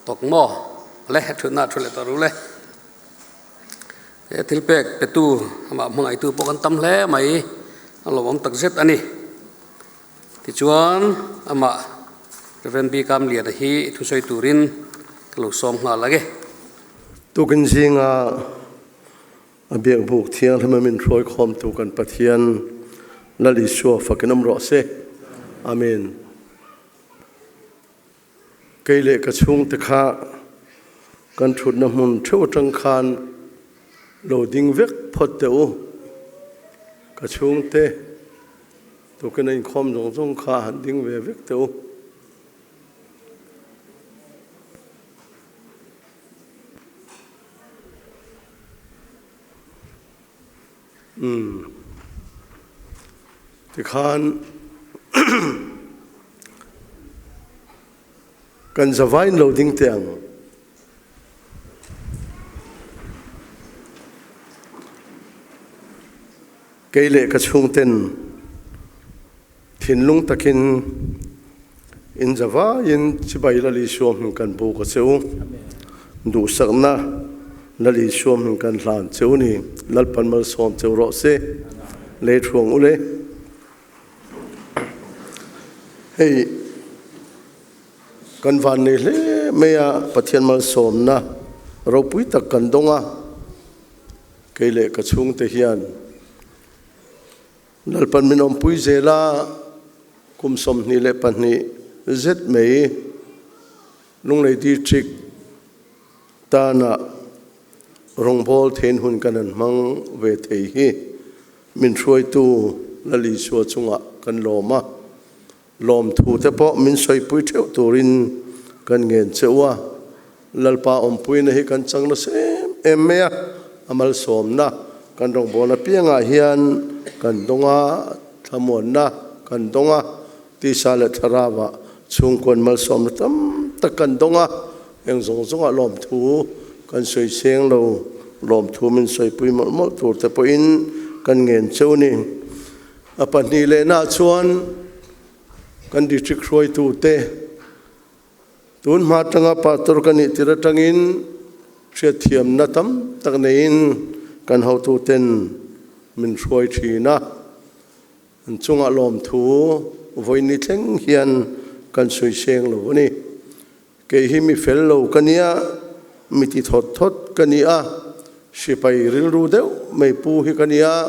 Tawk maw? Le thutna thu leh tawh ru le. He thil pek petu amah hmangaihtu pawh kan tam hle mai a lawmawm tak zet a ni. Tichuan amah Rev. B. Kamliana hi thusawi turin ka lo sawm nghal ang e. Tukin zinga a biakbuk thianghlim a min hruaikhawmtu kan Pathian Lal Isua fakin awm rawh se. Amen. Kei leh ka chhungte kha kan thutna hmun theuh atang khan Lo ding vek phawt teh u, ka chhungte tukin a inkhawm zawng zawng kha han ding ve vek teh u. Umm tikhan kan zavain lo ding teh ang. Kei leh ka chhungten thinlung takin in zavaiin chibai Lal Isua hming kan buk a che u. Duhsakna Lal Isua hming kan hlan che u ni. Lalpan malsawm cheu rawh se. Lei thuang u le. Hei. Kan van nei hle mai a, Pathian malsawmna ropui tak kan dawng a, kei leh ka chhungte hian Lalpan min awmpui zel a, kum 22 zet mai Lunglei District tana rawngbâwl thein hun kan han hmang ve thei hi min hruaitu Lal Isua chungah kan lawm a. Lawmthu te pawh min sawipui theuh turin kan ngen che u a, Lalpa awmpuina hi kan chang nasa em em mai a, a malsawmna kan rawngbawlna piangah hian kan dawng a, thlamuanna kan dawng a, tisa leh thlarauah chhungkuan malsawmna tam tak kan dawng a, eng zawng zawngah lawmthu kan sawi seng lo, lawmthu min sawipui mawlh mawlh tur te pawhin kan ngen che u ni. A pahnih lehna chuan kan district hruaitute tun hma atanga pastor ka nih tir atangin hriatthiamna tam tak neiin kan hotuten min hruai thin a, an chungah lawmthu vawiin thleng hian kan sawi seng lo a ni. Kei hi mi fel lo ka nia, mi ti thawt thawt ka ni a, sipai rilru deuh mai pu hi ka nia,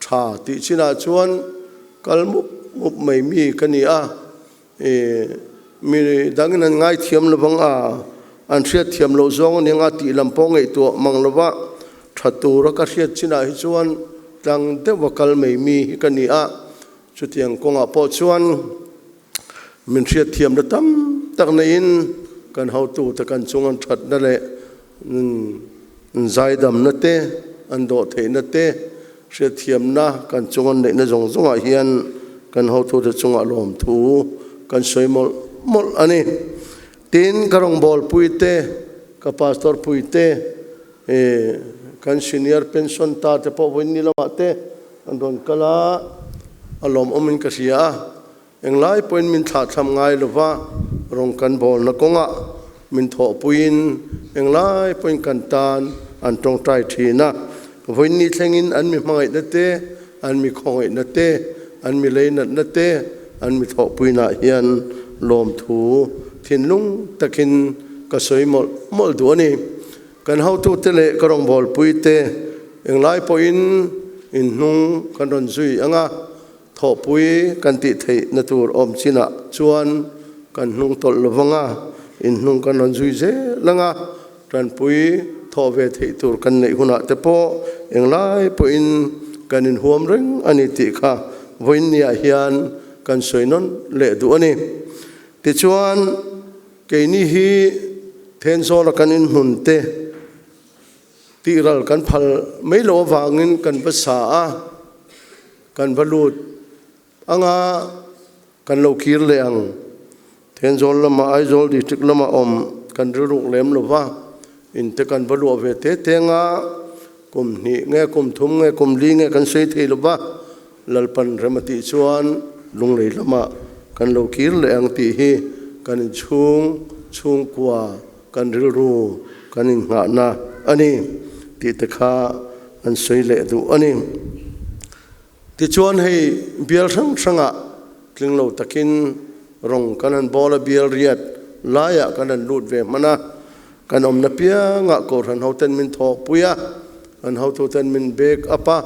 tha tih chinah chuan kal mup mup mai mi ka ni a, i mi dangin an ngaithiam lovang a, an hriatthiam loh zawng a nia tih lam pawh ngaihtuah mang lova tha tura ka hriat chinah hi chuan tlang deuha kal mai mi hi ka ni a, chutiang kawngah pawh chuan Min hriatthiamna tam tak neiin kan hotute kan chung an thatna leh zaidamna te, an dawhtheihna te, hriatthiamna kan chung an neihna zawng zawngah hian kan hotute chungah lawmthu kan sawi mawlh mawlh a ni. Tin, ka rawngbawlpui te, ka pastor pui te, kan senior pension ta te pawh vawiin ni lamah te an rawn kal a, a lawmawmin ka hria a. Englai pawhin min thlahthlam ngai lova, rawng kan bawlna kawngah min thawhpuiin englai pawhin kan tan an tawngtai thin a. Vawiin ni thlengin an mi hmangaihna te, an mi khawngaihna te, an mi leinatna te, an mi thawhpuinah hian lawmthu thinlung takin ka sawi mawlh mawlh duh a ni. Kan hotute leh ka rawngbawlpuite englai pawhin inhnung kan rawn zui ang a. Thawhpui kan tih theihna tur awm chinah chuan kan hnung tawlh lo vang a, inhnung kan rawn zui zel ang a, tanpui thawh ve theih tur kan neih hunah te pawh englai pawhin kan inhuam reng a ni tih kha vawiinniah hian kan sawi nawn leh duh a ni. Tichuan, keini hi Thenzawla kan inhmun te, Tihral kan phal mai loh avangin kan va sa a, kan va lut anga kan lo kir leh ang. Thenzawl lamah Aizawl district lamah awm kan rilruk lem lo va, in te kan va luah ve te te anga kum hnih nge kum thum nge kum li nge kan sawi thei lo va, Lalpan rem a tih chuan Lunglei lamah kan lo kir leh ang tih hi kan inchhung chhungkua kan rilru kan innghahna a ni tih te kha an sawi leh duh a ni. Tichuan hei bial hrang hrangah tling lo takin rawng kan han bawl a, bial riat laiah kan han lut ve hman a, kan awmna piangah Kohhran hoten min thawhpui a, kan hotuten min back up a,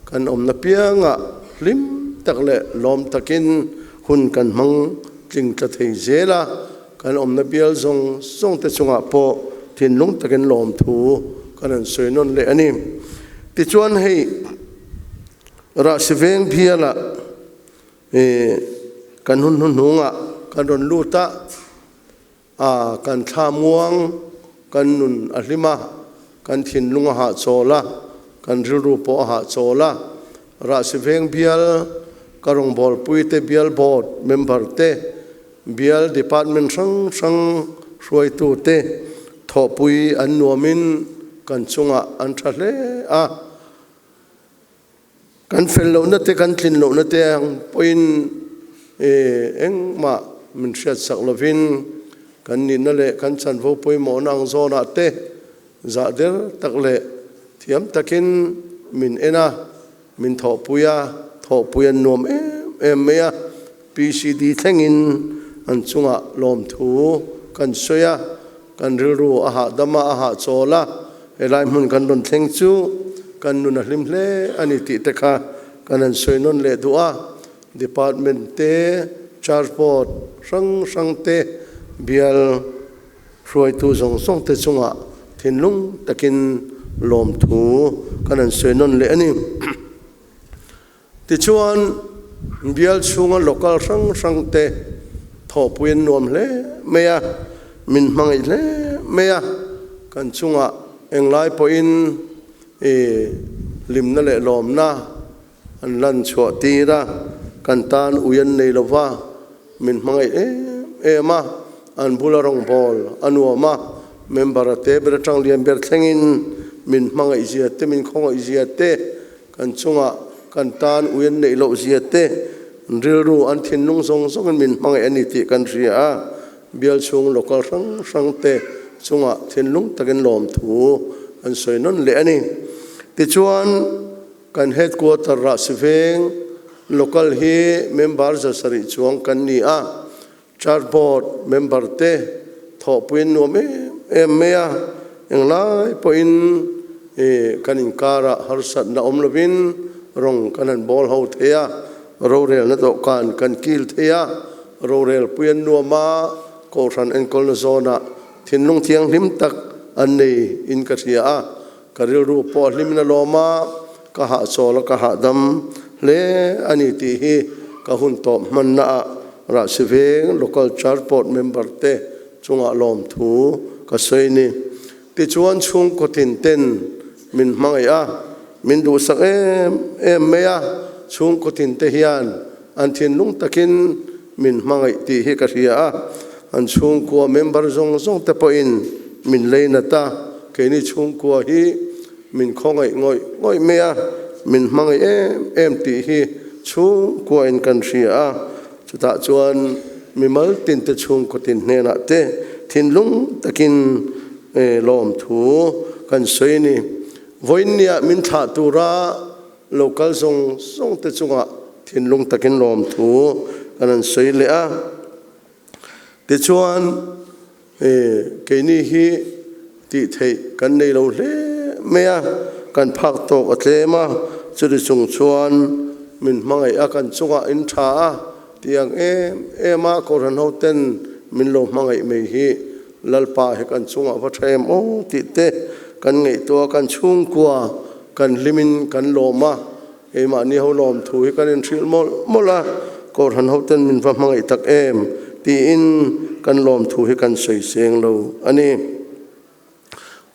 kan awmna piangah hlim tak leh lawm takin hun kan hmang tling tla thei zel a. Kan awmna bial zawng zawng te chungah pawh thinlung takin lawmthu kan han sawi nawn leh a ni. Tichuan hei Rahsi veng bialah kan hun hnuhnungah kan rawn lut a, a kan thla muang, kan nun a hlim a, kan thinlung a hahchawl a, kan rilru pawh a hahchawl a. Rahsi veng bial ka rawngbawlpuite bial board member te, bial department hrang hrang hruaitute thawhpui an nuamin kan chungah an tha hle a. Kan fel lohna te, kan tlin lohna te ang pawhin engmah min hriatsak lovin kan nihna leh kan chanvo pawimawhna ang zawnah te zah der tak leh thiam takin min en a, min thawhpui a, thawhpui an nuam em em mai a, PCD thlengin an chungah lawmthu kan sawi a, kan rilru a hahdam a, a hahchawl a, helai hmun kan rawn thleng chu kan nun a hlim hle a ni tih te kha kan han sawi nawn leh duh a, Department te, Church Board hrang hrang te, bial hruaitu zawng zawng te chungah thinlung takin lawmthu kan han sawi nawn leh a ni. Tichuan, bial chhunga local hrang hrang te thawhpui an nuam hle mai a, min hmangaih hle mai a, kan chungah englai pawhin i hlimna leh lawmna an lan chhuah tir a, kan tan ui an nei lova, min hmangaih em em a, an bula rawngbâwl a nuam a, member a te ber atang lian ber thlengin min hmangaih zia te, min khawngaih zia te, Kan chungah kan tan ui an neih loh zia te, an rilru, an thinlung zawng zawngin min hmangaih a ni tih kan hria a, bial chhung local hrang hrang te chungah thinlung takin lawmthu kan sawi nawn leh a ni. Tichuan, kan headquarter Rahsi Veng local hi member 700 chuang kan ni a, Church Board member te thawhpuiin nuam em em mai a, englai pawhin kan inkarah harsatna awm lovin rawng kan han bawl ho thei a, rorelna dawhkan kan kil thei a, rorelpui an nuam a, Kohhran enkawlna zawnah thinlung thianghlim tak an nei in ka hria a, ka rilru pawh a hlimin a lawm a, ka hahchawl a ka hahdam hle a ni tih hi ka hun tawp hmanna ah Rahsi Veng Local Church Board member te chungah lawmthu ka sawi ni. Tichuan chhungkaw tin ten min hmangaih a, min duhsak em em mai a, chhungkaw tin te hian an thinlung takin min hmangaih tih hi ka hria a, an chhungkua member zawng zawng te pawhin min leinat a, keini chhungkua hi Min khawngaih ngawih ngawih mai a, min hmangaih em em tih hi chhungkuain kan hria a, chutah chuan mimal tinte chhungkaw tin hnenah te thinlung takin lawmthu kan sawi a ni. Vawiinniah min thlah tura lo kal zawng zawng te chungah thinlung takin lawmthu kan han sawi leh a. Tichuan, keini hi tih theih kan nei lo hle mai a, kan phak tawk a tlem a, chuti chung chuan min hmangaih a, kan chungah in tha a tih ang em em a, Kohhran ho ten min lo hmangaih mai hi Lalpa hi kan chungah va tha em aw tih te kan ngaihtuah a, kan chhungkua kan hlimin kan lawm a. Keimahni ho lawm thu hi kan inhrilh mawlh mawlh a, Kohhran hoten min va hmangaih tak em tiin kan lawm thu hi kan sawi seng lo a ni.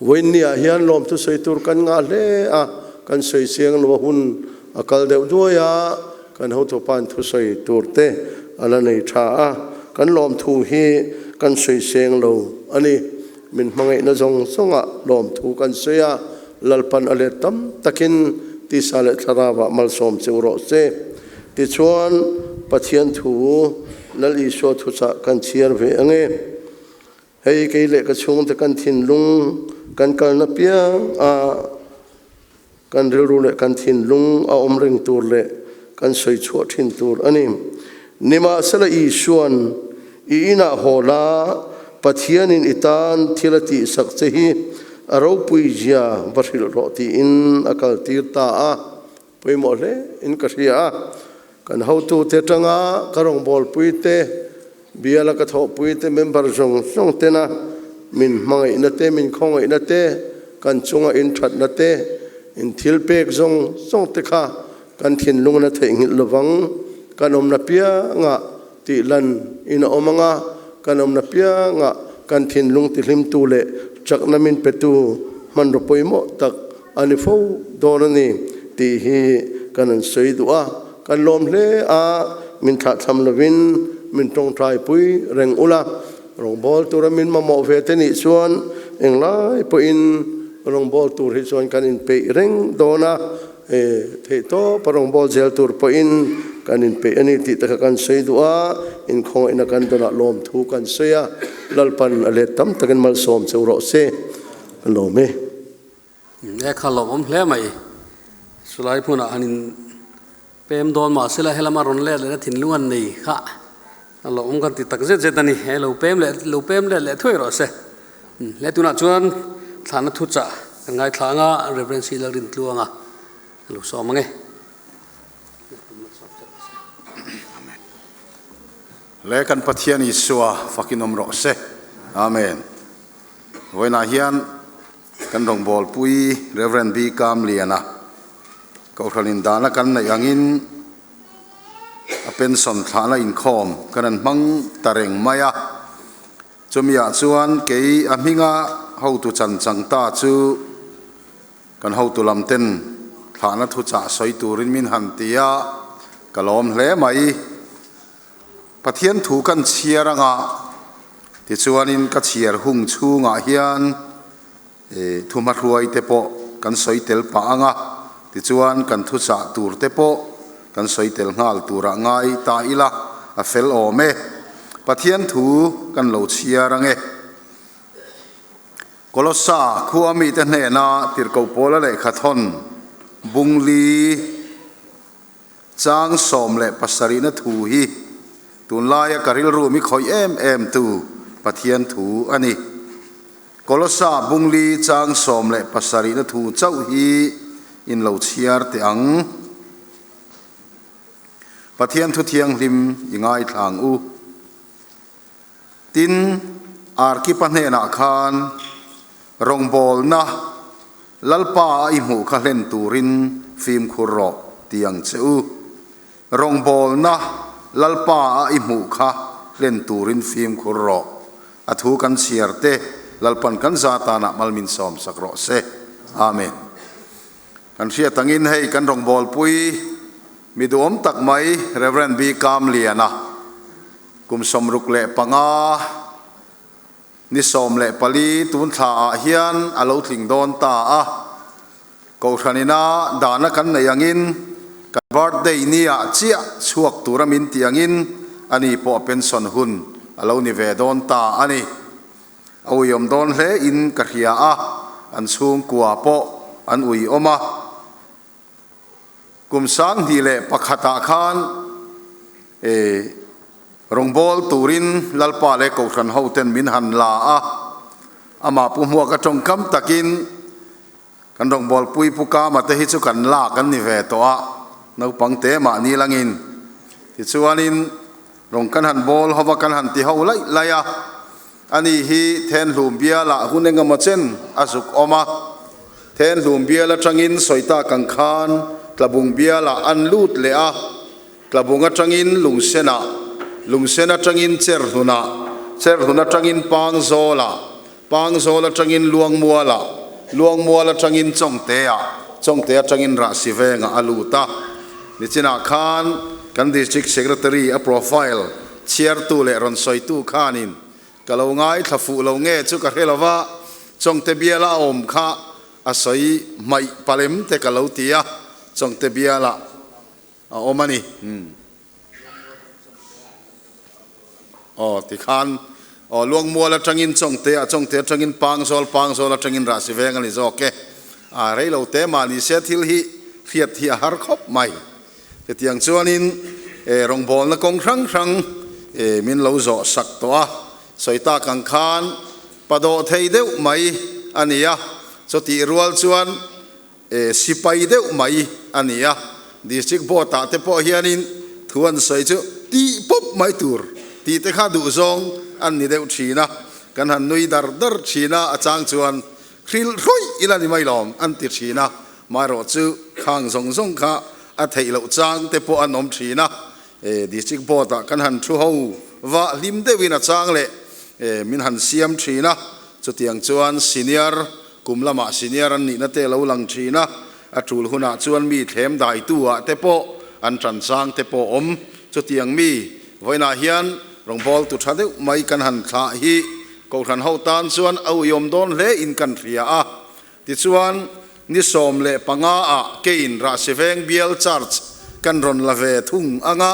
Vawiinniah hian lawmthu sawi tur kan ngah hle a, kan sawi seng lo a hun a kal deuh duai a, kan hotupa'n thusawi tur te a la nei tha a, kan lawm thu hi kan sawi seng lo a ni. Min hmangaihna zawng zawngah lawmthu kan sawi a, Lalpan a let tam takin tisa leh thlarauah malsawm che u rawh se. Tichuan, Pathian thu Lal Isua thuchah kan chhiar ve ang e. Hei kei leh ka chhungte kan thinlung kan kalna piang a, kan rilru leh kan thinlung a awm reng tur leh kan sawi chhuah thin tur a ni. Nimahsela Isua'n i inah haw la, Pathianin i tan thil a tihsak che hi a ropui zia va hrilh rawh tiin a kaltir ta a, pawimawh hle in ka hria a. Kan hotute atanga ka rawngbawlpui te, biala ka thawhpui te, member zawng zawng tena min hmangaihna te, min khawngaihna te, Kan chunga in thatna te, in thil pek zawng zawng te kha kan thinlung in a theihnghilh lovang. Kan awmna piangah tih lan in a awm anga, kan awmna piangah kan thinlung tihlimtu leh chakna min petu hmanraw pawimawh tak a ni fo dawn a ni tih hi kan an sawi duh a. Kan lawm hle a, min thlahthlam lovin min tawngtaipui reng ula, Rawngbawl tura min mamawh ve te nih chuan englai pawhin rawngbawl tur hi chuan kan inpeih reng dawn a, theihtawpa rawngbawl zel tur pawhin kan inpeih a ni tih te kha kan sawi duh a, inkhawngaihna kan dawnah lawmthu kan sawi a, Lalpan a let tam takin malsawm cheu rawh se, ka lawm e. E kha lawmawm hle mai. Chulai hmunah han in pem dawn mah sela helama rawn let lehna thinlung an nei kha a lawmawm kan ti tak zet zet a ni. He lo pem leh lo pem let leh thuai rawh se. Hle tunah chuan thlahna thuchah kan ngaithla anga Reverend C Lalrintluanga a lo sawm ang e. Hle kan Pathian Isua fakin awm rawh se. Amen. Vawiinah hian Kan rawngbawlpui Rev. B. Kamliana Kohhran indahna kan neih angin a pension thlahna inkhawm kan han hmang ta reng mai a. Chumiah chuan kei a hminga hotu chan chang ta chu kan hotu lam ten thlahna thuchah sawi turin min han ti a, ka lawm hle mai. Pathian thu kan chhiar anga tichuanin ka chhiar hung chhungah hian thuhmahruai te pawh kan sawi tel pah anga tichuan kan thuchah tur te pawh kan sawi tel nghal turah ngai ta ila a fel awm e. Pathian thu kan lo chhiar ange. Kolossa khua mite hnena tirhkoh pawla lehkha thawn bungli Chang 17 na thu hi tunlaia ka rilru mi khawih em em tu Pathian thu a ni. Kolossa bungli chang 17 na thu chauh hi in lo chhiar teh ang. Pathian thu thianghlim i ngaithla ang u. Tin, Arkipa hnenah khan rawngbawlna Lalpa a i hmuh kha hlen turin fimkhur rawh ti ang che u. Rawngbawlna Lalpa a i hmuh kha hlen turin fimkhur rawh. A thu kan chhiar te Lalpan kan za tanah mal min sawmsak rawh se. Amen. Kan hriat angin hei kan rawngbawlpui mi duhawm tak mai Rev. B. Kamliana kum 65 Ni 14 tun thla ah hian a lo tling dawn ta a, Kohhran ina dahna kan neih angin kan birthday ni ah chiah chhuak tura min tih angin ani pawh a pension hun a lo ni ve dawn ta a ni. A uiawm dawn hle in ka hria a, an chhungkua pawh an uiawm a. Kum 2001 ah khan rawngbâwl turin Lalpa leh Kohhran hoten min han la a, amah Pu Hmuaka tawngkam takin kan rawngbâwlpui Pu Kama te hi chu kan lak an ni ve tawh a, naupang te mahni langin. Tichuanin rawng kan han bâwl ho va, kan han ti ho laih laih a, ani hi Thenhlum bialah hun engemaw chen a zuk awm a. Thenhlum bial atangin sawi tak ang khan Tlabung bialah an lut leh a, Tlabung atangin Lungsenah, Lungsen atangin Cherhlunah, Cherhlun atangin Pangzawlah, Pangzawl atangin Luangmualah, Luangmual atangin Chawngteah, Chawngte atangin Rahsivengah a lut a. Nichinah khan kan District Secretary a profile chhiartu leh rawn sawitu khanin Ka lo ngaithla fuh lo nge chu ka hre lo va, Chawngte biala a awm kha a sawi hmaih palem te ka lo ti a, Chawngte biala a awm a ni. Aw tikhan aw Luangmual atangin Chawngte ah, Chawngte atangin Pangzawl, Pangzawl atangin Rahsiveng a ni zawk e. A rei lo te mah ni se thil hi hriat hi a har khawp mai. Hetiang chuanin rawngbawlna kawng hrang hrang min lo zawh sak tawh a, sawi tak ang khan pa dawh thei deuh mai a ni a, chutih rual chuan sipai deuh mai a ni a, District Board ah te pawh hianin thu an sawi chu tih pawp mai tur tih te kha duhzawng an ni deuh thin a, kan han nui dar dar thin a, a chang chuan. Hrilh hruih ila ni mai lawm an ti thin a, maherawhchu khang zawng zawng kha a theih loh chang te pawh an awm thin a, District Board ah kan han thu ho va hlim deuhin a chang leh min han siam thin a, chutiang chuan senior kum lamah senior an nihna te lo lang thin a, a tul hunah chuan mi thlem daitu ah te pawh an tan chang te pawh awm, chutiang mi vawiinah hian rawngbawl tu tha deuh mai kan han thlah hi Kohhran ho tan chuan a uiawm dawn hle in kan hria a, tichuan ni 15 ah keiin Rahsiveng Bial Church kan rawn la ve thung anga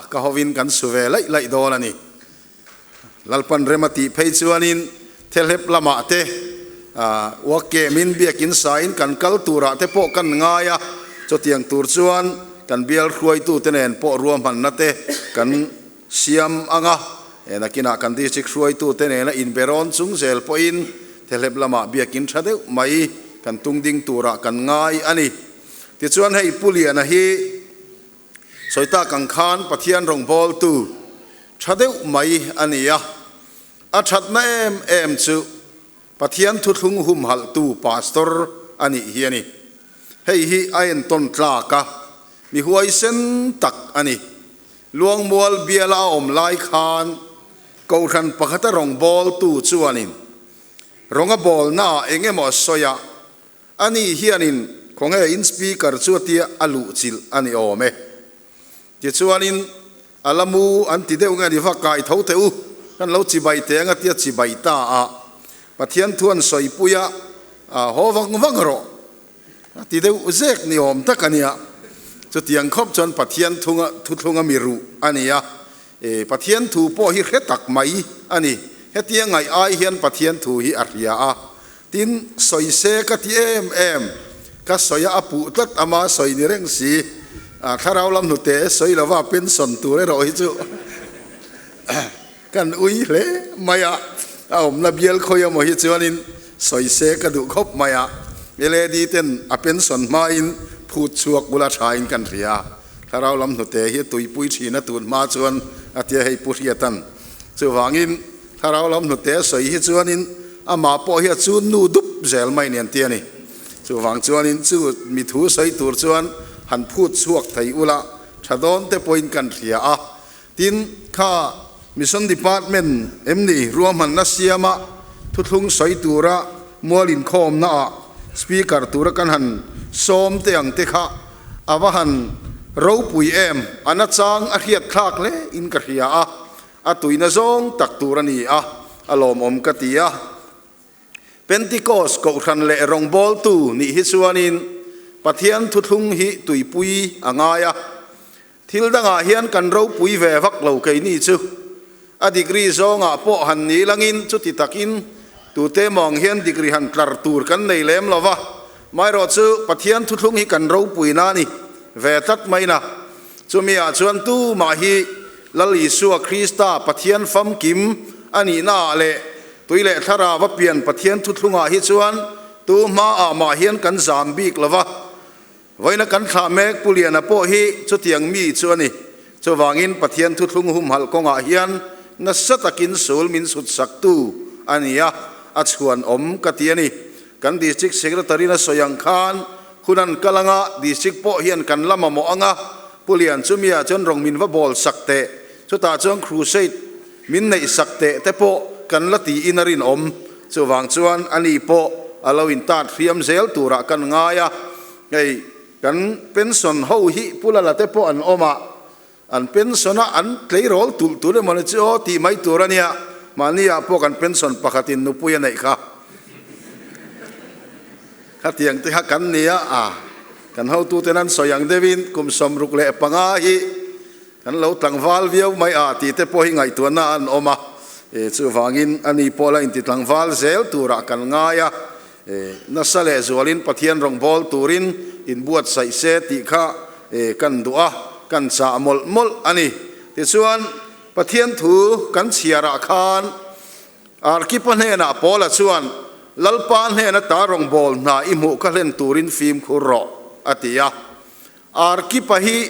ka hovin kan su ve laih laih dawn a ni. Lalpan rem a tih phei chuanin Thelhep lamah te uakemin biakin sain kan kal turah te pawh kan ngai a, chutiang tur chuan kan bial hruaitute nen pawh ruahmanna te kan Siam anga nakinah kan district hruaitute nena inbe rawn chung zel pawhin Thelhep lamah biakin tha deuh mai kan tung ding turah kan ngai a ni. Tichuan hei Pu Liana hi sawi tak ang khan Pathian rawngbawltu tha deuh mai a ni a, a thatna em em chu Pathian thuthlung humhalhtu pastor a nih hi a ni. Hei hi a entawn tlak a, mi huaisen tak a ni. Luangmual biala a awm lai khan Kohhran pakhata rawngbawltu chuanin rawnga bawlnaah eng emaw a sawi a, ani hianin khawnge in speaker chu a tia a luhchilh a ni awm e. Tichuanin a la mu an ti deuh nge ni va kai tho teh u, kan lo chibai teh ang a tia chibai ta a, Pathian thu an sawipui a, haw vang vang rawh. A ti deuh zek ni awm tak a nia. Chutiang khawp chuan Pathian thunga thuthlunga mi ruh a ni a. E, Pathian thu pawh hi hre tak mai a ni. Hetia ngaih ai hian Pathian thu hi a hria a. Tin, sawi se ka ti em em. Ka sawi a, a puh tlat ama sawi ni reng si. A thlarau lam hnute sawi lova pension tur erawh hi chu kan ui hle mai a, a awmna bial khawi emaw hi chuanin sawi se ka duh khawp mai a, LAD ten a pension hmain phut chhuak bula thain kan hria a, thlarau lam hnute hi a tuipui thin a tun hma chuan a tia hei Pu Hriatan. Chuvangin thlarau lam hnute a sawi hi chuanin amah pawh hi a chun nu dup zel mai ni an ti a ni. Chuvang chuanin chu mi thu sawi tur chuan han phut chhuak thei ula tha dawn te pawhin kan hria a. Tin, kha Mission Department em ni ruahmanna siama thuthlung sawi tura mual inkhawmnaah Speaker tura kan han sawm te ang te kha a va han ropui em? A nachang a hriat thlak hle in ka hria a, a tuina zawng tak tur a ni a, a lawmawm ka ti a. Pentecost kohhran leh rawngbawltu nih hi chuanin Pathian thuthlung hi tuipui a ngai a. Thil dangah hian kan ropui ve vak lo keini chu. A degree zawngah pawh han ni langin chuti takin tute mawng hian degree han tlar tur kan nei lem lo va. Maherawh chu Pathian thuthlung hi kan ropui na ni ve tlat mai na. Chumi ah chuan tumah hi Lal Isua Krista Pathian famkim a nihna ah leh tui leh thlarau a pian Pathian thuthlungah hi chuan tu hmaah mah hian kan zam bik lo va. Vawiina kan thlah mek Pu Liana pawh hi chutiang mi chu a ni. Chuvangin Pathian thuthlung humhalh kawngah hian nasa takin sul min sut saktu a ni a, a chhuan awm ka ti a ni. Kan District Secretary-in a sawi ang khan hun an kal anga District pawh hian kan la mamawh anga Pu Lian chumi-ah chuan rawng min va bawl sak teh, chutah chuan crusade min neih sak teh te pawh kan la tiin a rinawm. Chuvang chuan ani pawh a lo intat hriam zel turah kan ngai a. Hei kan pension ho hi Pu Lala te pawh an awm a, an pension a an tleirawl tulh tur emaw ni chu aw tih mai tur a nia, mahni ah pawh kan pension pakhatin nupui a neih kha. Khatiang te kha kan nia a, kan hotuten an sawi ang deuhin kum 65 hi kan lo tlangval viau mai a tih te pawh hi ngaihtuahna an awm a, chuvangin ani pawh la inti tlangval zel turah kan ngai a. Nasa leh zualin Pathian rawngbâwl turin inbuatsaih se tih kha kan duh a, kan chah mawlh mawlh a ni. Tichuan, Pathian thu kan chhiarah khan Arkipa hnenah Paula chuan, Lalpa hnena ta rawngbâwl hna i hmuh kha hlen turin fimkhur rawh, a ti a. Arkipa hi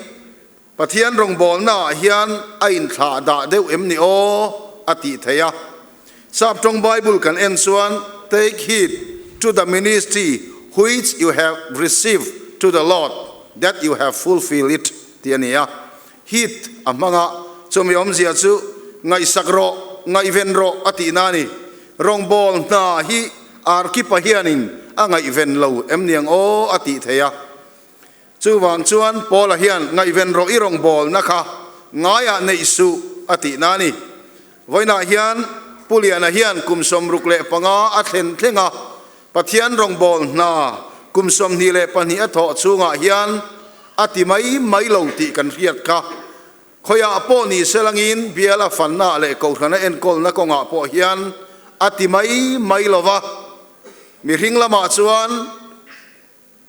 Pathian rawngbawlnaah hian a inthlah dah deuh em ni aw? a tih theih a. Sap tawng Bible kan en chuan, Take heed. to the ministry which you have received to the Lord that you have fulfilled it tih a ni a. Heed a hmang a, chumi awmzia chu ngaihsak rawh, ngaihven rawh a tihna a ni. Rawngbâwl hna hi Arkipa hianin a ngaihven lo em niang aw a tih theih a. Chuvang chuan Paula hian ngaihven rawh i rawngbâwlna kha ngaiah neih suh a tihna a ni. Vawiinah hian Pu Liana hian kum 65 a thlen thleng a, Pathian rawngbâwl hna kum 22 a thawh chhungah hian a ti mai mai lo tih kan hriat kha. Khawiah pawh ni selangin biala fanna leh kohhrana enkawlna kawngah pawh hian a ti mai mai lo va, mihring lamah chuan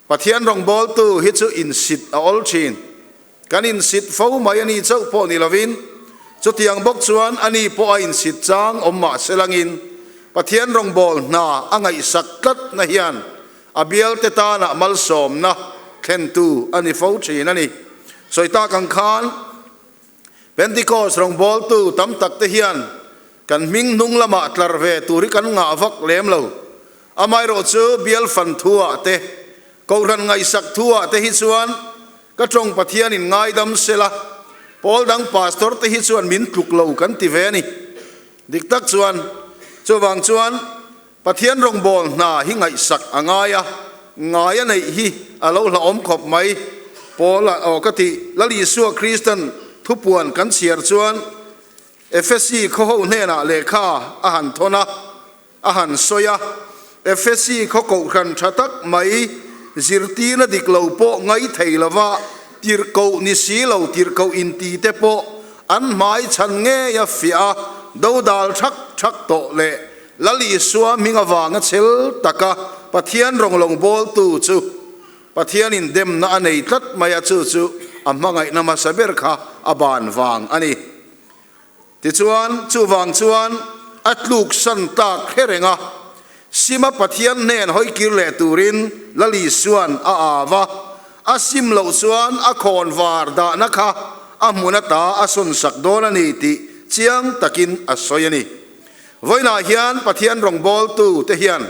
Pathian rawngbawltu hi chu insit a awl thin. Kan insit fo mai a ni chauh pawh ni lovin, chutiang bawk chuan a ni pawh a insit chang awm mah selangin Pathian rawngbâwl hna a ngaihsak tlatna hian a bialte tana malsawmna thlentu a ni fo thin a ni. Sawi tak ang khan Pentecost rawngbawltu tam takte hian kan hming hnung lamah tlar ve tur hi kan ngah vak lem lo. Amaherawh chu bial fan thuah te, kohhran ngaihsak thuah te hi chuan ka tawng Pathianin ngaidam sela, pawl dang pastor te hi chuan min tluk lo kan ti ve a ni. Dik tak chuan, chuvang chuan Pathian rawngbâwl hna hi ngaihsak a ngai a, ngai a neih hi a lo hlauhawm khawp mai. Paula aw ka ti, Lal Isua Kristan thupuan kan chhiar chuan Efesi khawho hnenah lehkha a han thawn a, A han sawi a, Efesi khaw kohhran tha tak mai zirtirna dik lo pawh ngai thei lova tirhkoh ni si lo tirhkoh inti te pawh an hmai chhan ngei a fiah a, dodal thak thak tawh leh Lal Isua hming avanga chhel taka Pathian rawnglawng bawltu chu Pathianin demna a nei tlat mai a, chu chu a hmangaihna hmasa ber kha a ban vang a ni. Tichuan, chuvang chuan a tluksan tak hre reng a, Sima Pathian hnen hawi kir leh turin Lal Isua'n a au a, a sim loh chuan a khawn var dahna kha a hmun ata a sawnsak dawn a ni tih chiang takin a sawi a ni. Vawiinah hian Pathian rawngbawltu te hian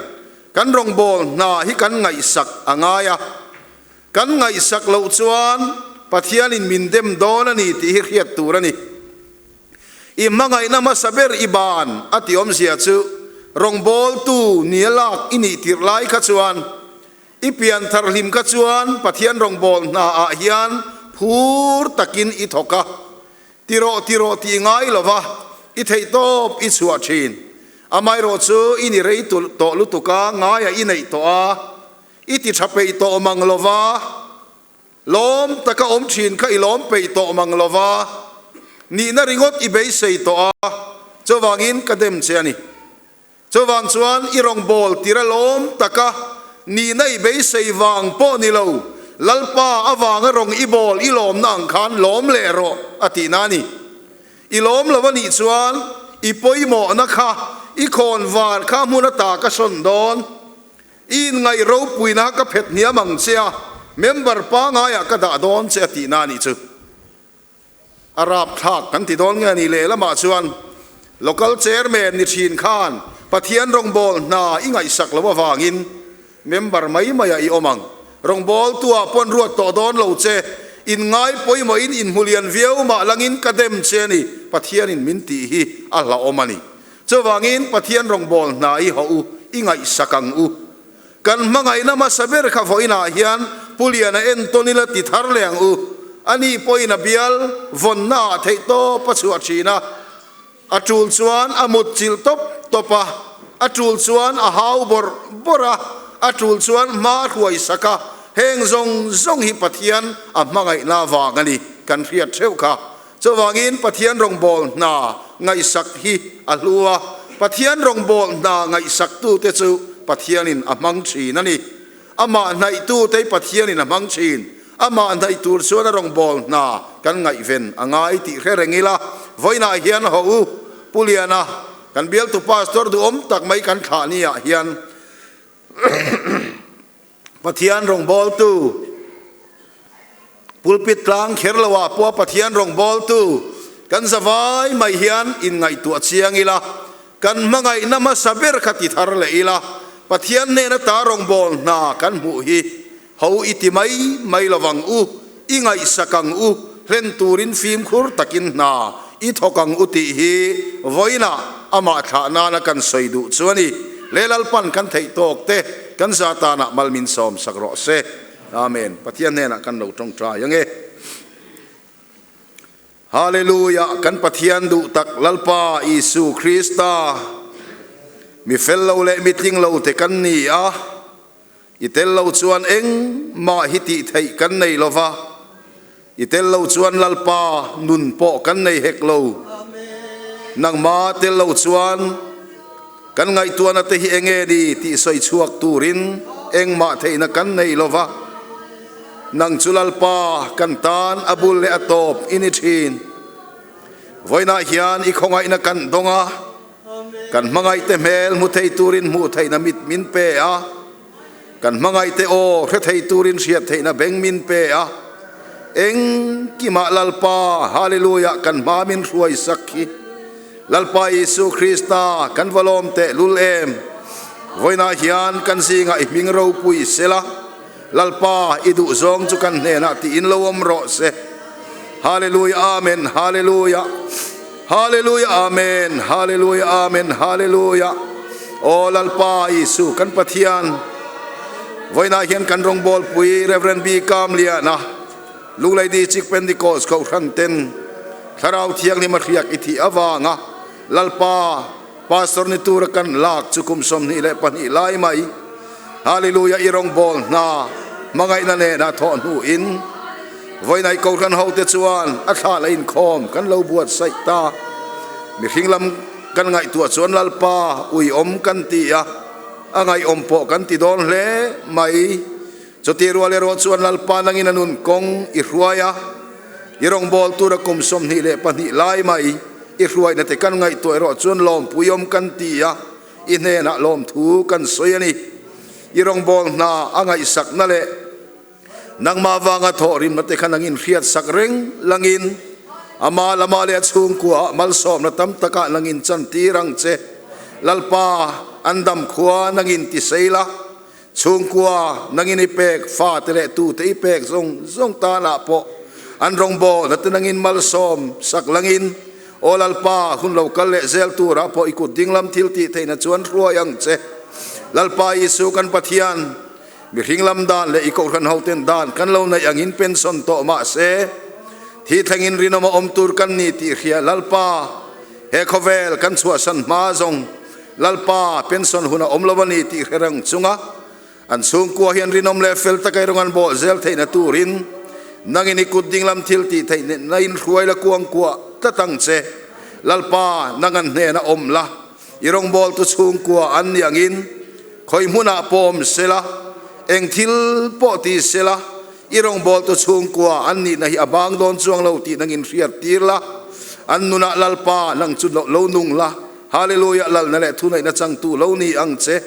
kan rawngbâwl hna hi kan ngaihsak a ngai a, kan ngaihsak loh chuan Pathianin min dem dawn a ni tih hi hriat tur a ni. I hmangaihna hmasa ber i ban a ti awmzia chu rawngbawltu nia lak i nih tirh lai kha chuan i pian thar hlim kha chuan Pathian rawngbâwl hna ah hian phur takin i thawk a, ti rawh ti rawh tih ngai lova i theihtawp i chhuah thin. Amaherawh chu i ni rei tawh lutuk a, ngaia i neih tawh a, i ti tha peih tawh mang lova, Lawm taka awm thin kha i lawm peih tawh mang lo va, nihna ringawt i beisei tawh a, chuvangin ka dem che a ni. Chuvang chuan i rawngbâwl tir a lawm taka nihna i beisei vang pawh ni lo, Lalpa avanga rawng i bâwl i lawmna ang khan lawm leh rawh a tihna a ni. I lawm lo a nih chuan i pawimawhna kha i khawn var kha hmun ata ka sawn dawn. I inngaih ropuina ka phet hniam ang che a, member pangaiah ka dah dawn che a tihna a nih chu. A rapthlak kan ti dawn nge a ni lehlamah chuan Local Chairman ni thin khan Pathian rawngbâwl hna i ngaihsak loh avangin member mai maiah i awm ang. Rawngbâwltuah pawn ruat tawh dawn lo che, inngai pawimawhin inhmulian viau mah langin ka dem che a ni, Pathianin min tih hi a hlauhawm a ni. Chuvangin Pathian rawngbâwl hna i hawh u, i ngaihsak ang u. Kan hmangaihna hmasa ber kha vawiinah hian Pu Liana entawn ila ti thar leh ang u. Ani pawhin a bial vawnnaah theihtawp a chhuah thin a, a tul chuan a mutchilh tawp tawp a, a tul chuan a hau bawrh bawrh a, a tul chuan hma hruaisak a, heng zawng zawng hi Pathian a hmangaihna vang a ni kan hriat theuh kha. Chuvangin Pathian rawngbâwl hna ngaihsak hi a hlu a, Pathian rawngbâwl hna ngaihsaktute chu Pathianin a hmang ṭhîn a ni. Amah hnaihtute Pathianin a hmang ṭhîn. Amah hnaih tûr chuan a rawngbâwl hna kan ngaihven a ngai tih hre reng ila, vawiinah hian haw u, Pu Liana, kan bialtu pastor duhawm tak mai kan thlah niah hian Pathian rawngbawltu, pulpit tlang kher lo ah pawh Pathian rawngbawltu kan zavai mai hian inngaihtuah chiang ila, kan hmangaihna hmasa ber kha ti thar leh ila. Pathian hnena ta rawngbawl hna kan hmuh hi ho i ti mai mai lovang u, i ngaihsak ang u, hlen turin fimkhur takin hna i thawk ang u tih hi vawiinah amah thlah nana kan sawi duh chu a ni. Le Lalpan kan theih tawk te kan za tanah mal min sawm sak rawh se. Amen. Pathian hnenah kan lo tawngtai ange. Hallelujah kan Pathian duh tak Lalpa Isu Krista mi fel lo leh mi tling lo te kan ni a, i tel lo chuan engmah hi tih theih kan nei lo va, i tel lo chuan Lalpa nun pawh kan nei hek lo. Nangma tel lo chuan kan ngaihtuahna te hi enge ni tih sawi chhuak turin engmah theihna kan nei lo va. Nang chu Lalpa kan tan a bul leh a tawp i ni thin. Vawiinah hian i khawngaihna kan dawng a, kan hmangaihte hmel hmu thei turin hmuh theihna mit min pe a, kan hmangaihte aw hre thei turin hriat theihna beng min pe a, engkimah Lalpa Hallelujah kan hma min hruai sak hi. Lalpa Isu Krista kan va lawm teh lul em! Vawiinah hian kan zingah i hming ropui sela, Lalpa i duh zawng chu kan hnenah tiin lo awm rawh se. Hallelujah Amen Hallelujah Hallelujah Amen Hallelujah Amen Hallelujah Aw Lalpa Isu kan Pathian vawiinah hian kan rawngbawlpui Rev. B Kamliana Lunglei District Pentecost Kohhran ten Thlarau Thianghlim a hriak i thih avanga Lalpa Pastor ni tura kan lak chu kum 22 lai mai. Hallelujah i rawngbawl hna hmangaihna nena thawh hnuin vawiinai Kohhran hote chuan a thla la inkhawm kan lo buatsaih ta. Mihring lam kan ngaihtuah chuan Lalpa uiawm kan ti a, a ngaihawm pawh kan ti dawn hle mai. Chuti rual erawh chuan Lalpa nangin a nun kawng i hruai a, i rawngbâwl tura kum 22 lai mai i hruaina te kan ngaihtuah erawh chuan lawmpuiawm kan ti a, i hnenah lawmthu kan sawi a ni. I rawngbâwl hna a ngaihsakna leh nangmah vanga thawhrimna te kha nangin hriatsak reng langin ama lama leh a chhungkuaah malsawmna tam takah nangin chantir ang che. Lalpa, an dam khua nangin ti sei la. Chhungkua nangin i pek, fate leh tute i pek zawng zawng tanah pawh an rawngbawlna te nangin malsawm sak langin, Aw Lalpa, hun lo kal leh zel turah pawh i kut dinglam thil tih theihna chuan hruai ang che. Lalpa Isu kan Pathian, mihring lam dan leh i kohhran hoten dan kan lo neih angin pension tawh mah se, thi thlengin rinawm a awm tur kan ni tih hria Lalpa, he khawvel kan chhuahsan hma zawng Lalpa, pension hun a awm lo a ni tih hre reng chunga an chhungkua hian rinawm leh fel taka i rawn an bawh zel theihna turin nangin i kut dinglam thil tih theih na in hruai la kuangkuah tlat ang che. Lalpa, nang an hnena awm la, i rawngbawltu chhungkua an ni angin khawi hmunah pawh awm sela, eng thil pawh ti sela, i rawngbawltu chhungkua an nihna hi a bang dawn chuang lo tih nangin hriat tir la, an nunah Lalpa, nang chu lo nung la, Hallelujah Lalna leh thuneihna changtu lo ni ang che.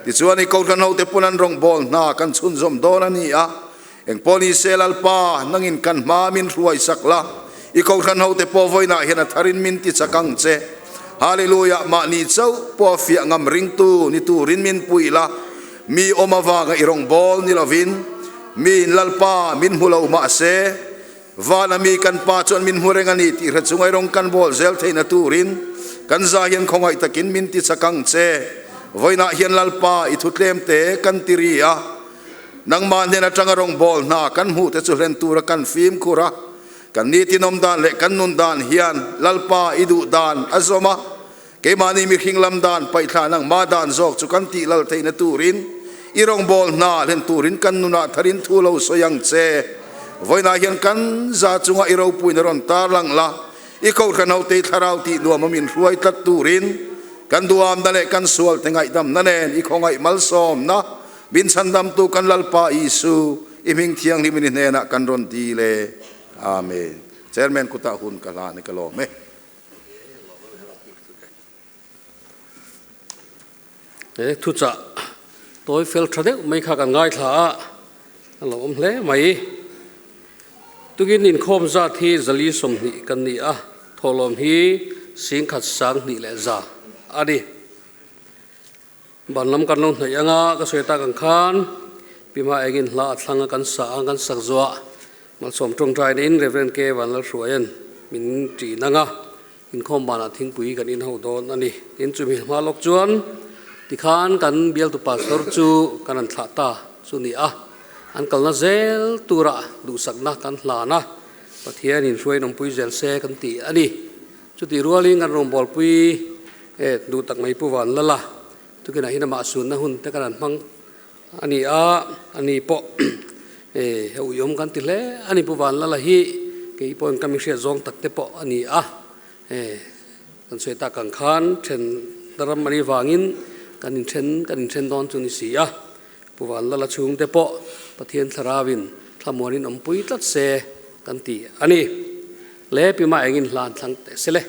Tichuan i Kohhran hote pawn an rawngbâwl hna kan chhunzawm dawn a ni a. Engpawh ni se Lalpa, nangin kan hma min hruai sak la, i Kohhran hote pawh vawiinah hian a tharin min ti chak ang che. Hallelujah Mahni chauh pawh a fiah ngam ringtu ni turin min pui la, mi awm avanga i rawngbâwl ni lovin, miin Lalpa min hmu lo mah se, Vana mi kan Pa chuan min hmu reng a ni tih hre chunga i rawng kan bawl zel theihna turin kan za hian khawngaih takin min ti chak ang che. Vawiinah hian Lalpa i thu tlem te kan ti ri a, nangmah hnen atanga rawng bawl hna kan hmuh te chu hlen tura kan fimkhur a, kan nitinawm dan leh kan nun dan hian Lalpa i duh dan a zawm a, keimahni mihring lam dan paihthla nangmah dan zawk chu kan tih lal theihna turin i rawngbâwl hna hlen turin kan nunah tharin thu lo sawi ang che. Vawiinah hian kan za chunga i ropuina rawn tarlang la, i kohhran hote i thlarau tih nuam a min hruai tlat turin kan duamna leh kan sualte ngaihdamna nen i khawngaih malsawmna min chhandamtu kan Lalpa Isu i hming thianghlimin i hnenah kan rawn dil e. Amen. Chairman kutah hun ka hlan i ka lawm e. He thuchah tawi fel tha deuh mai kha kan ngaithla a, a lo awm hle mai. Tukin inkhawm zat hi zali 20 kan ni a, thawhlawm hi 10,200 a ni. Ban lam kan lo hnaih anga ka sawi tak ang khan Pima engin hla a thlang a kan sa ang kan sak zuah Malsawm tawngtaina in Rev. K. Vanlalhruaia'n min ṭin anga inkhawm banah thingpui kan inho dawn a ni. Tin, chumi hma lawk chuan tikhan kan bialtu pastor chu kan han thlah ta chu ni a, an kalna zel tura duhsakna kan hlan a, Pathian in hruai nawmpui zel se kan ti a ni. Chutih rualin kan rawngbawlpui duh tak mai Pu Vanlala tukinah hian amah sunna hun te kan han hmang A ni a, a ni pawh he uiawm kan ti hle a ni. Pu Vanlala hi kei pawhin ka mihriat zawng tak te pawh a ni a, kan sawi tak ang khan then ram a nih vangin kan inthen kan inthen dawn chu ni si a. Pu Vanlala chhungte pawh Pathian Thlarauin thlamuanin awmpui tlat se kan ti a ni. Le Pima engin hlan thlang teh se le.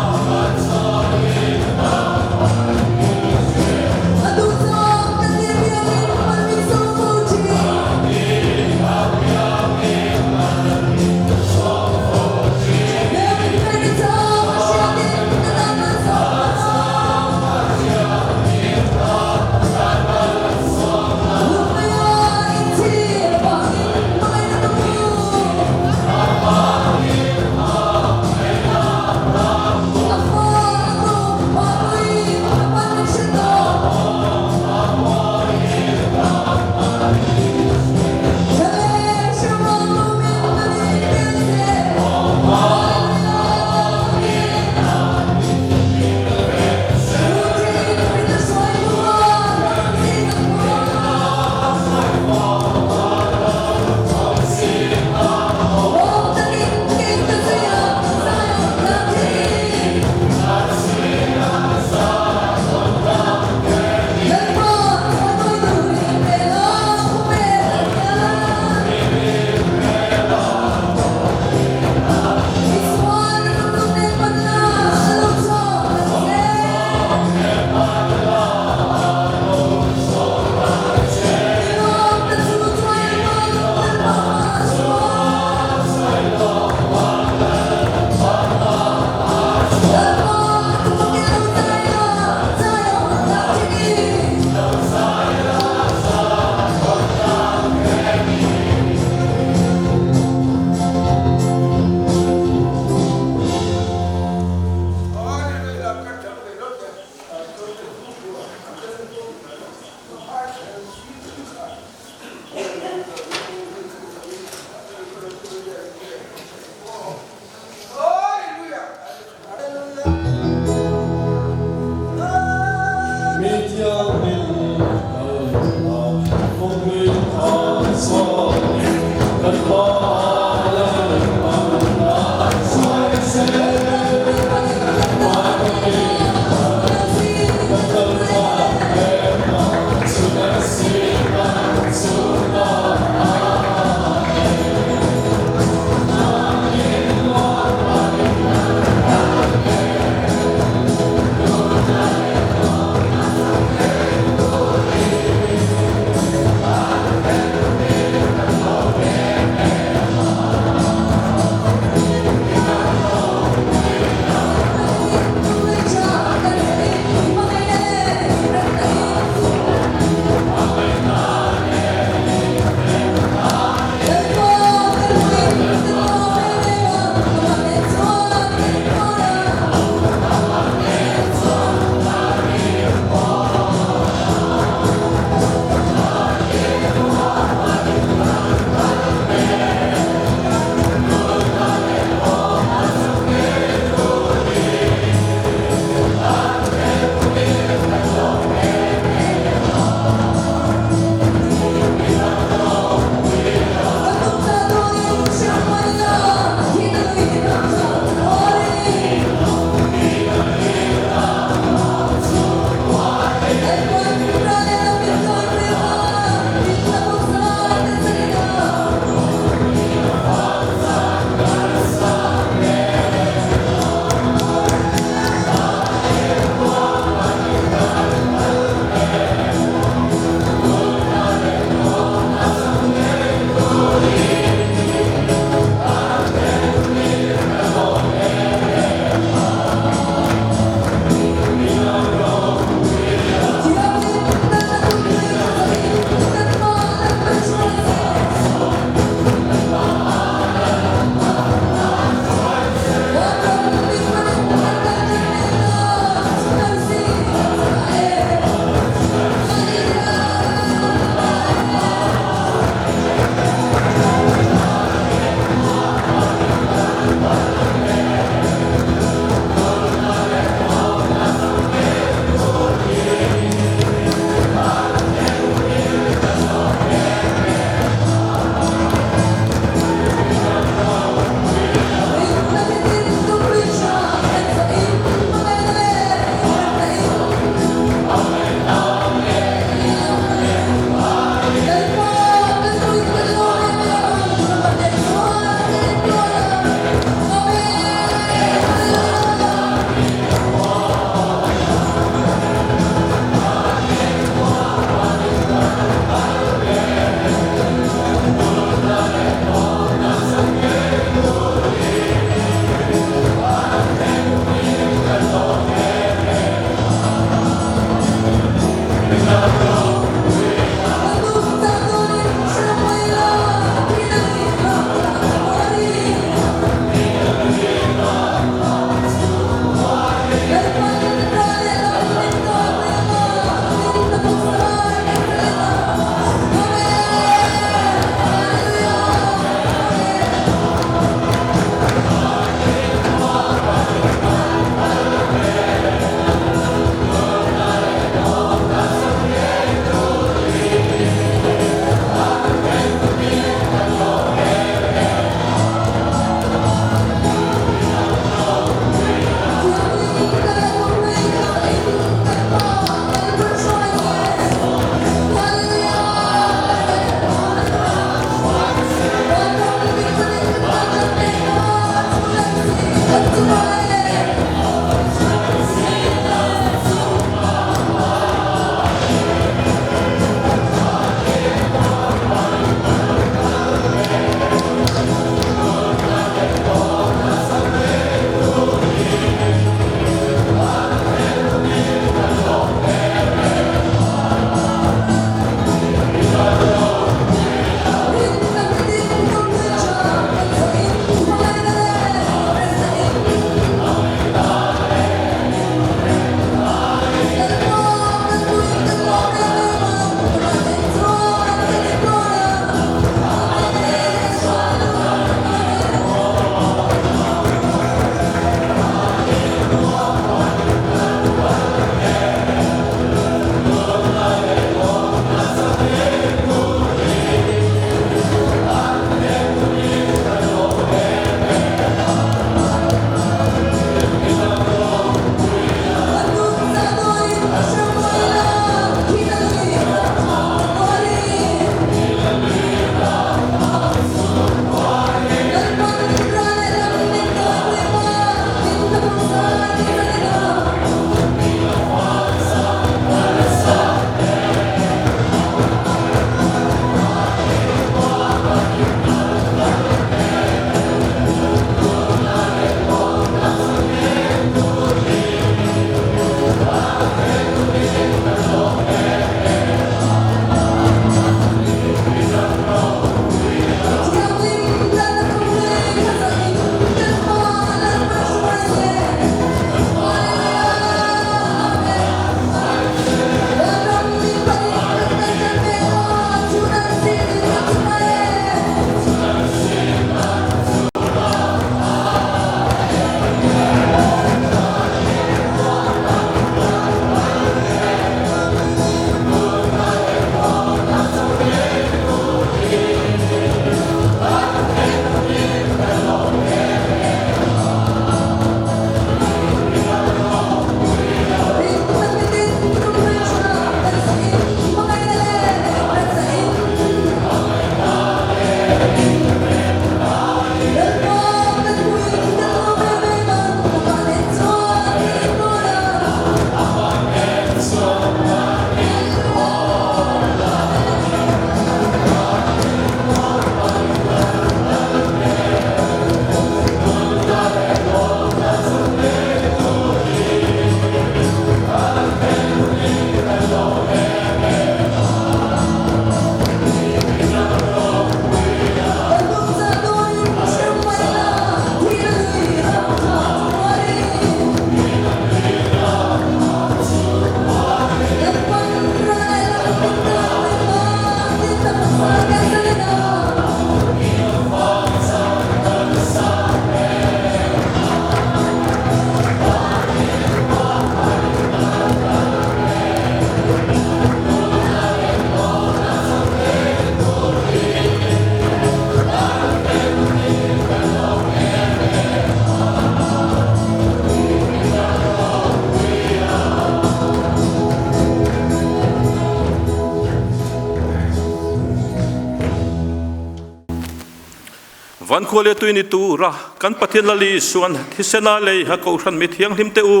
Van khua leh tui ni tura kan Pathian Lal Isuan thisena lei ha kohhran mi thianghlim te u.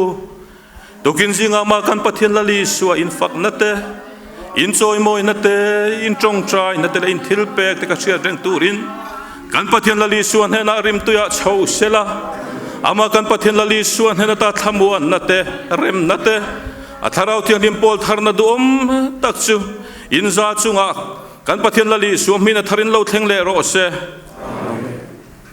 Tukin zingah mah kan Pathian Lal Isua in fakna te, in chawimawina te, in tawngtaina te leh in thilpek te ka hriat reng turin kan Pathian Lal Isua hnenah rimtuiah chho sela, amah kan Pathian Lal Isua hnen ata thlamuanna te, remna te, a Thlarau Thianghlim pawl tharna duhawm tak chu in za chungah Kan Pathian Lal Isua hmina tharin lo thleng leh rawh se.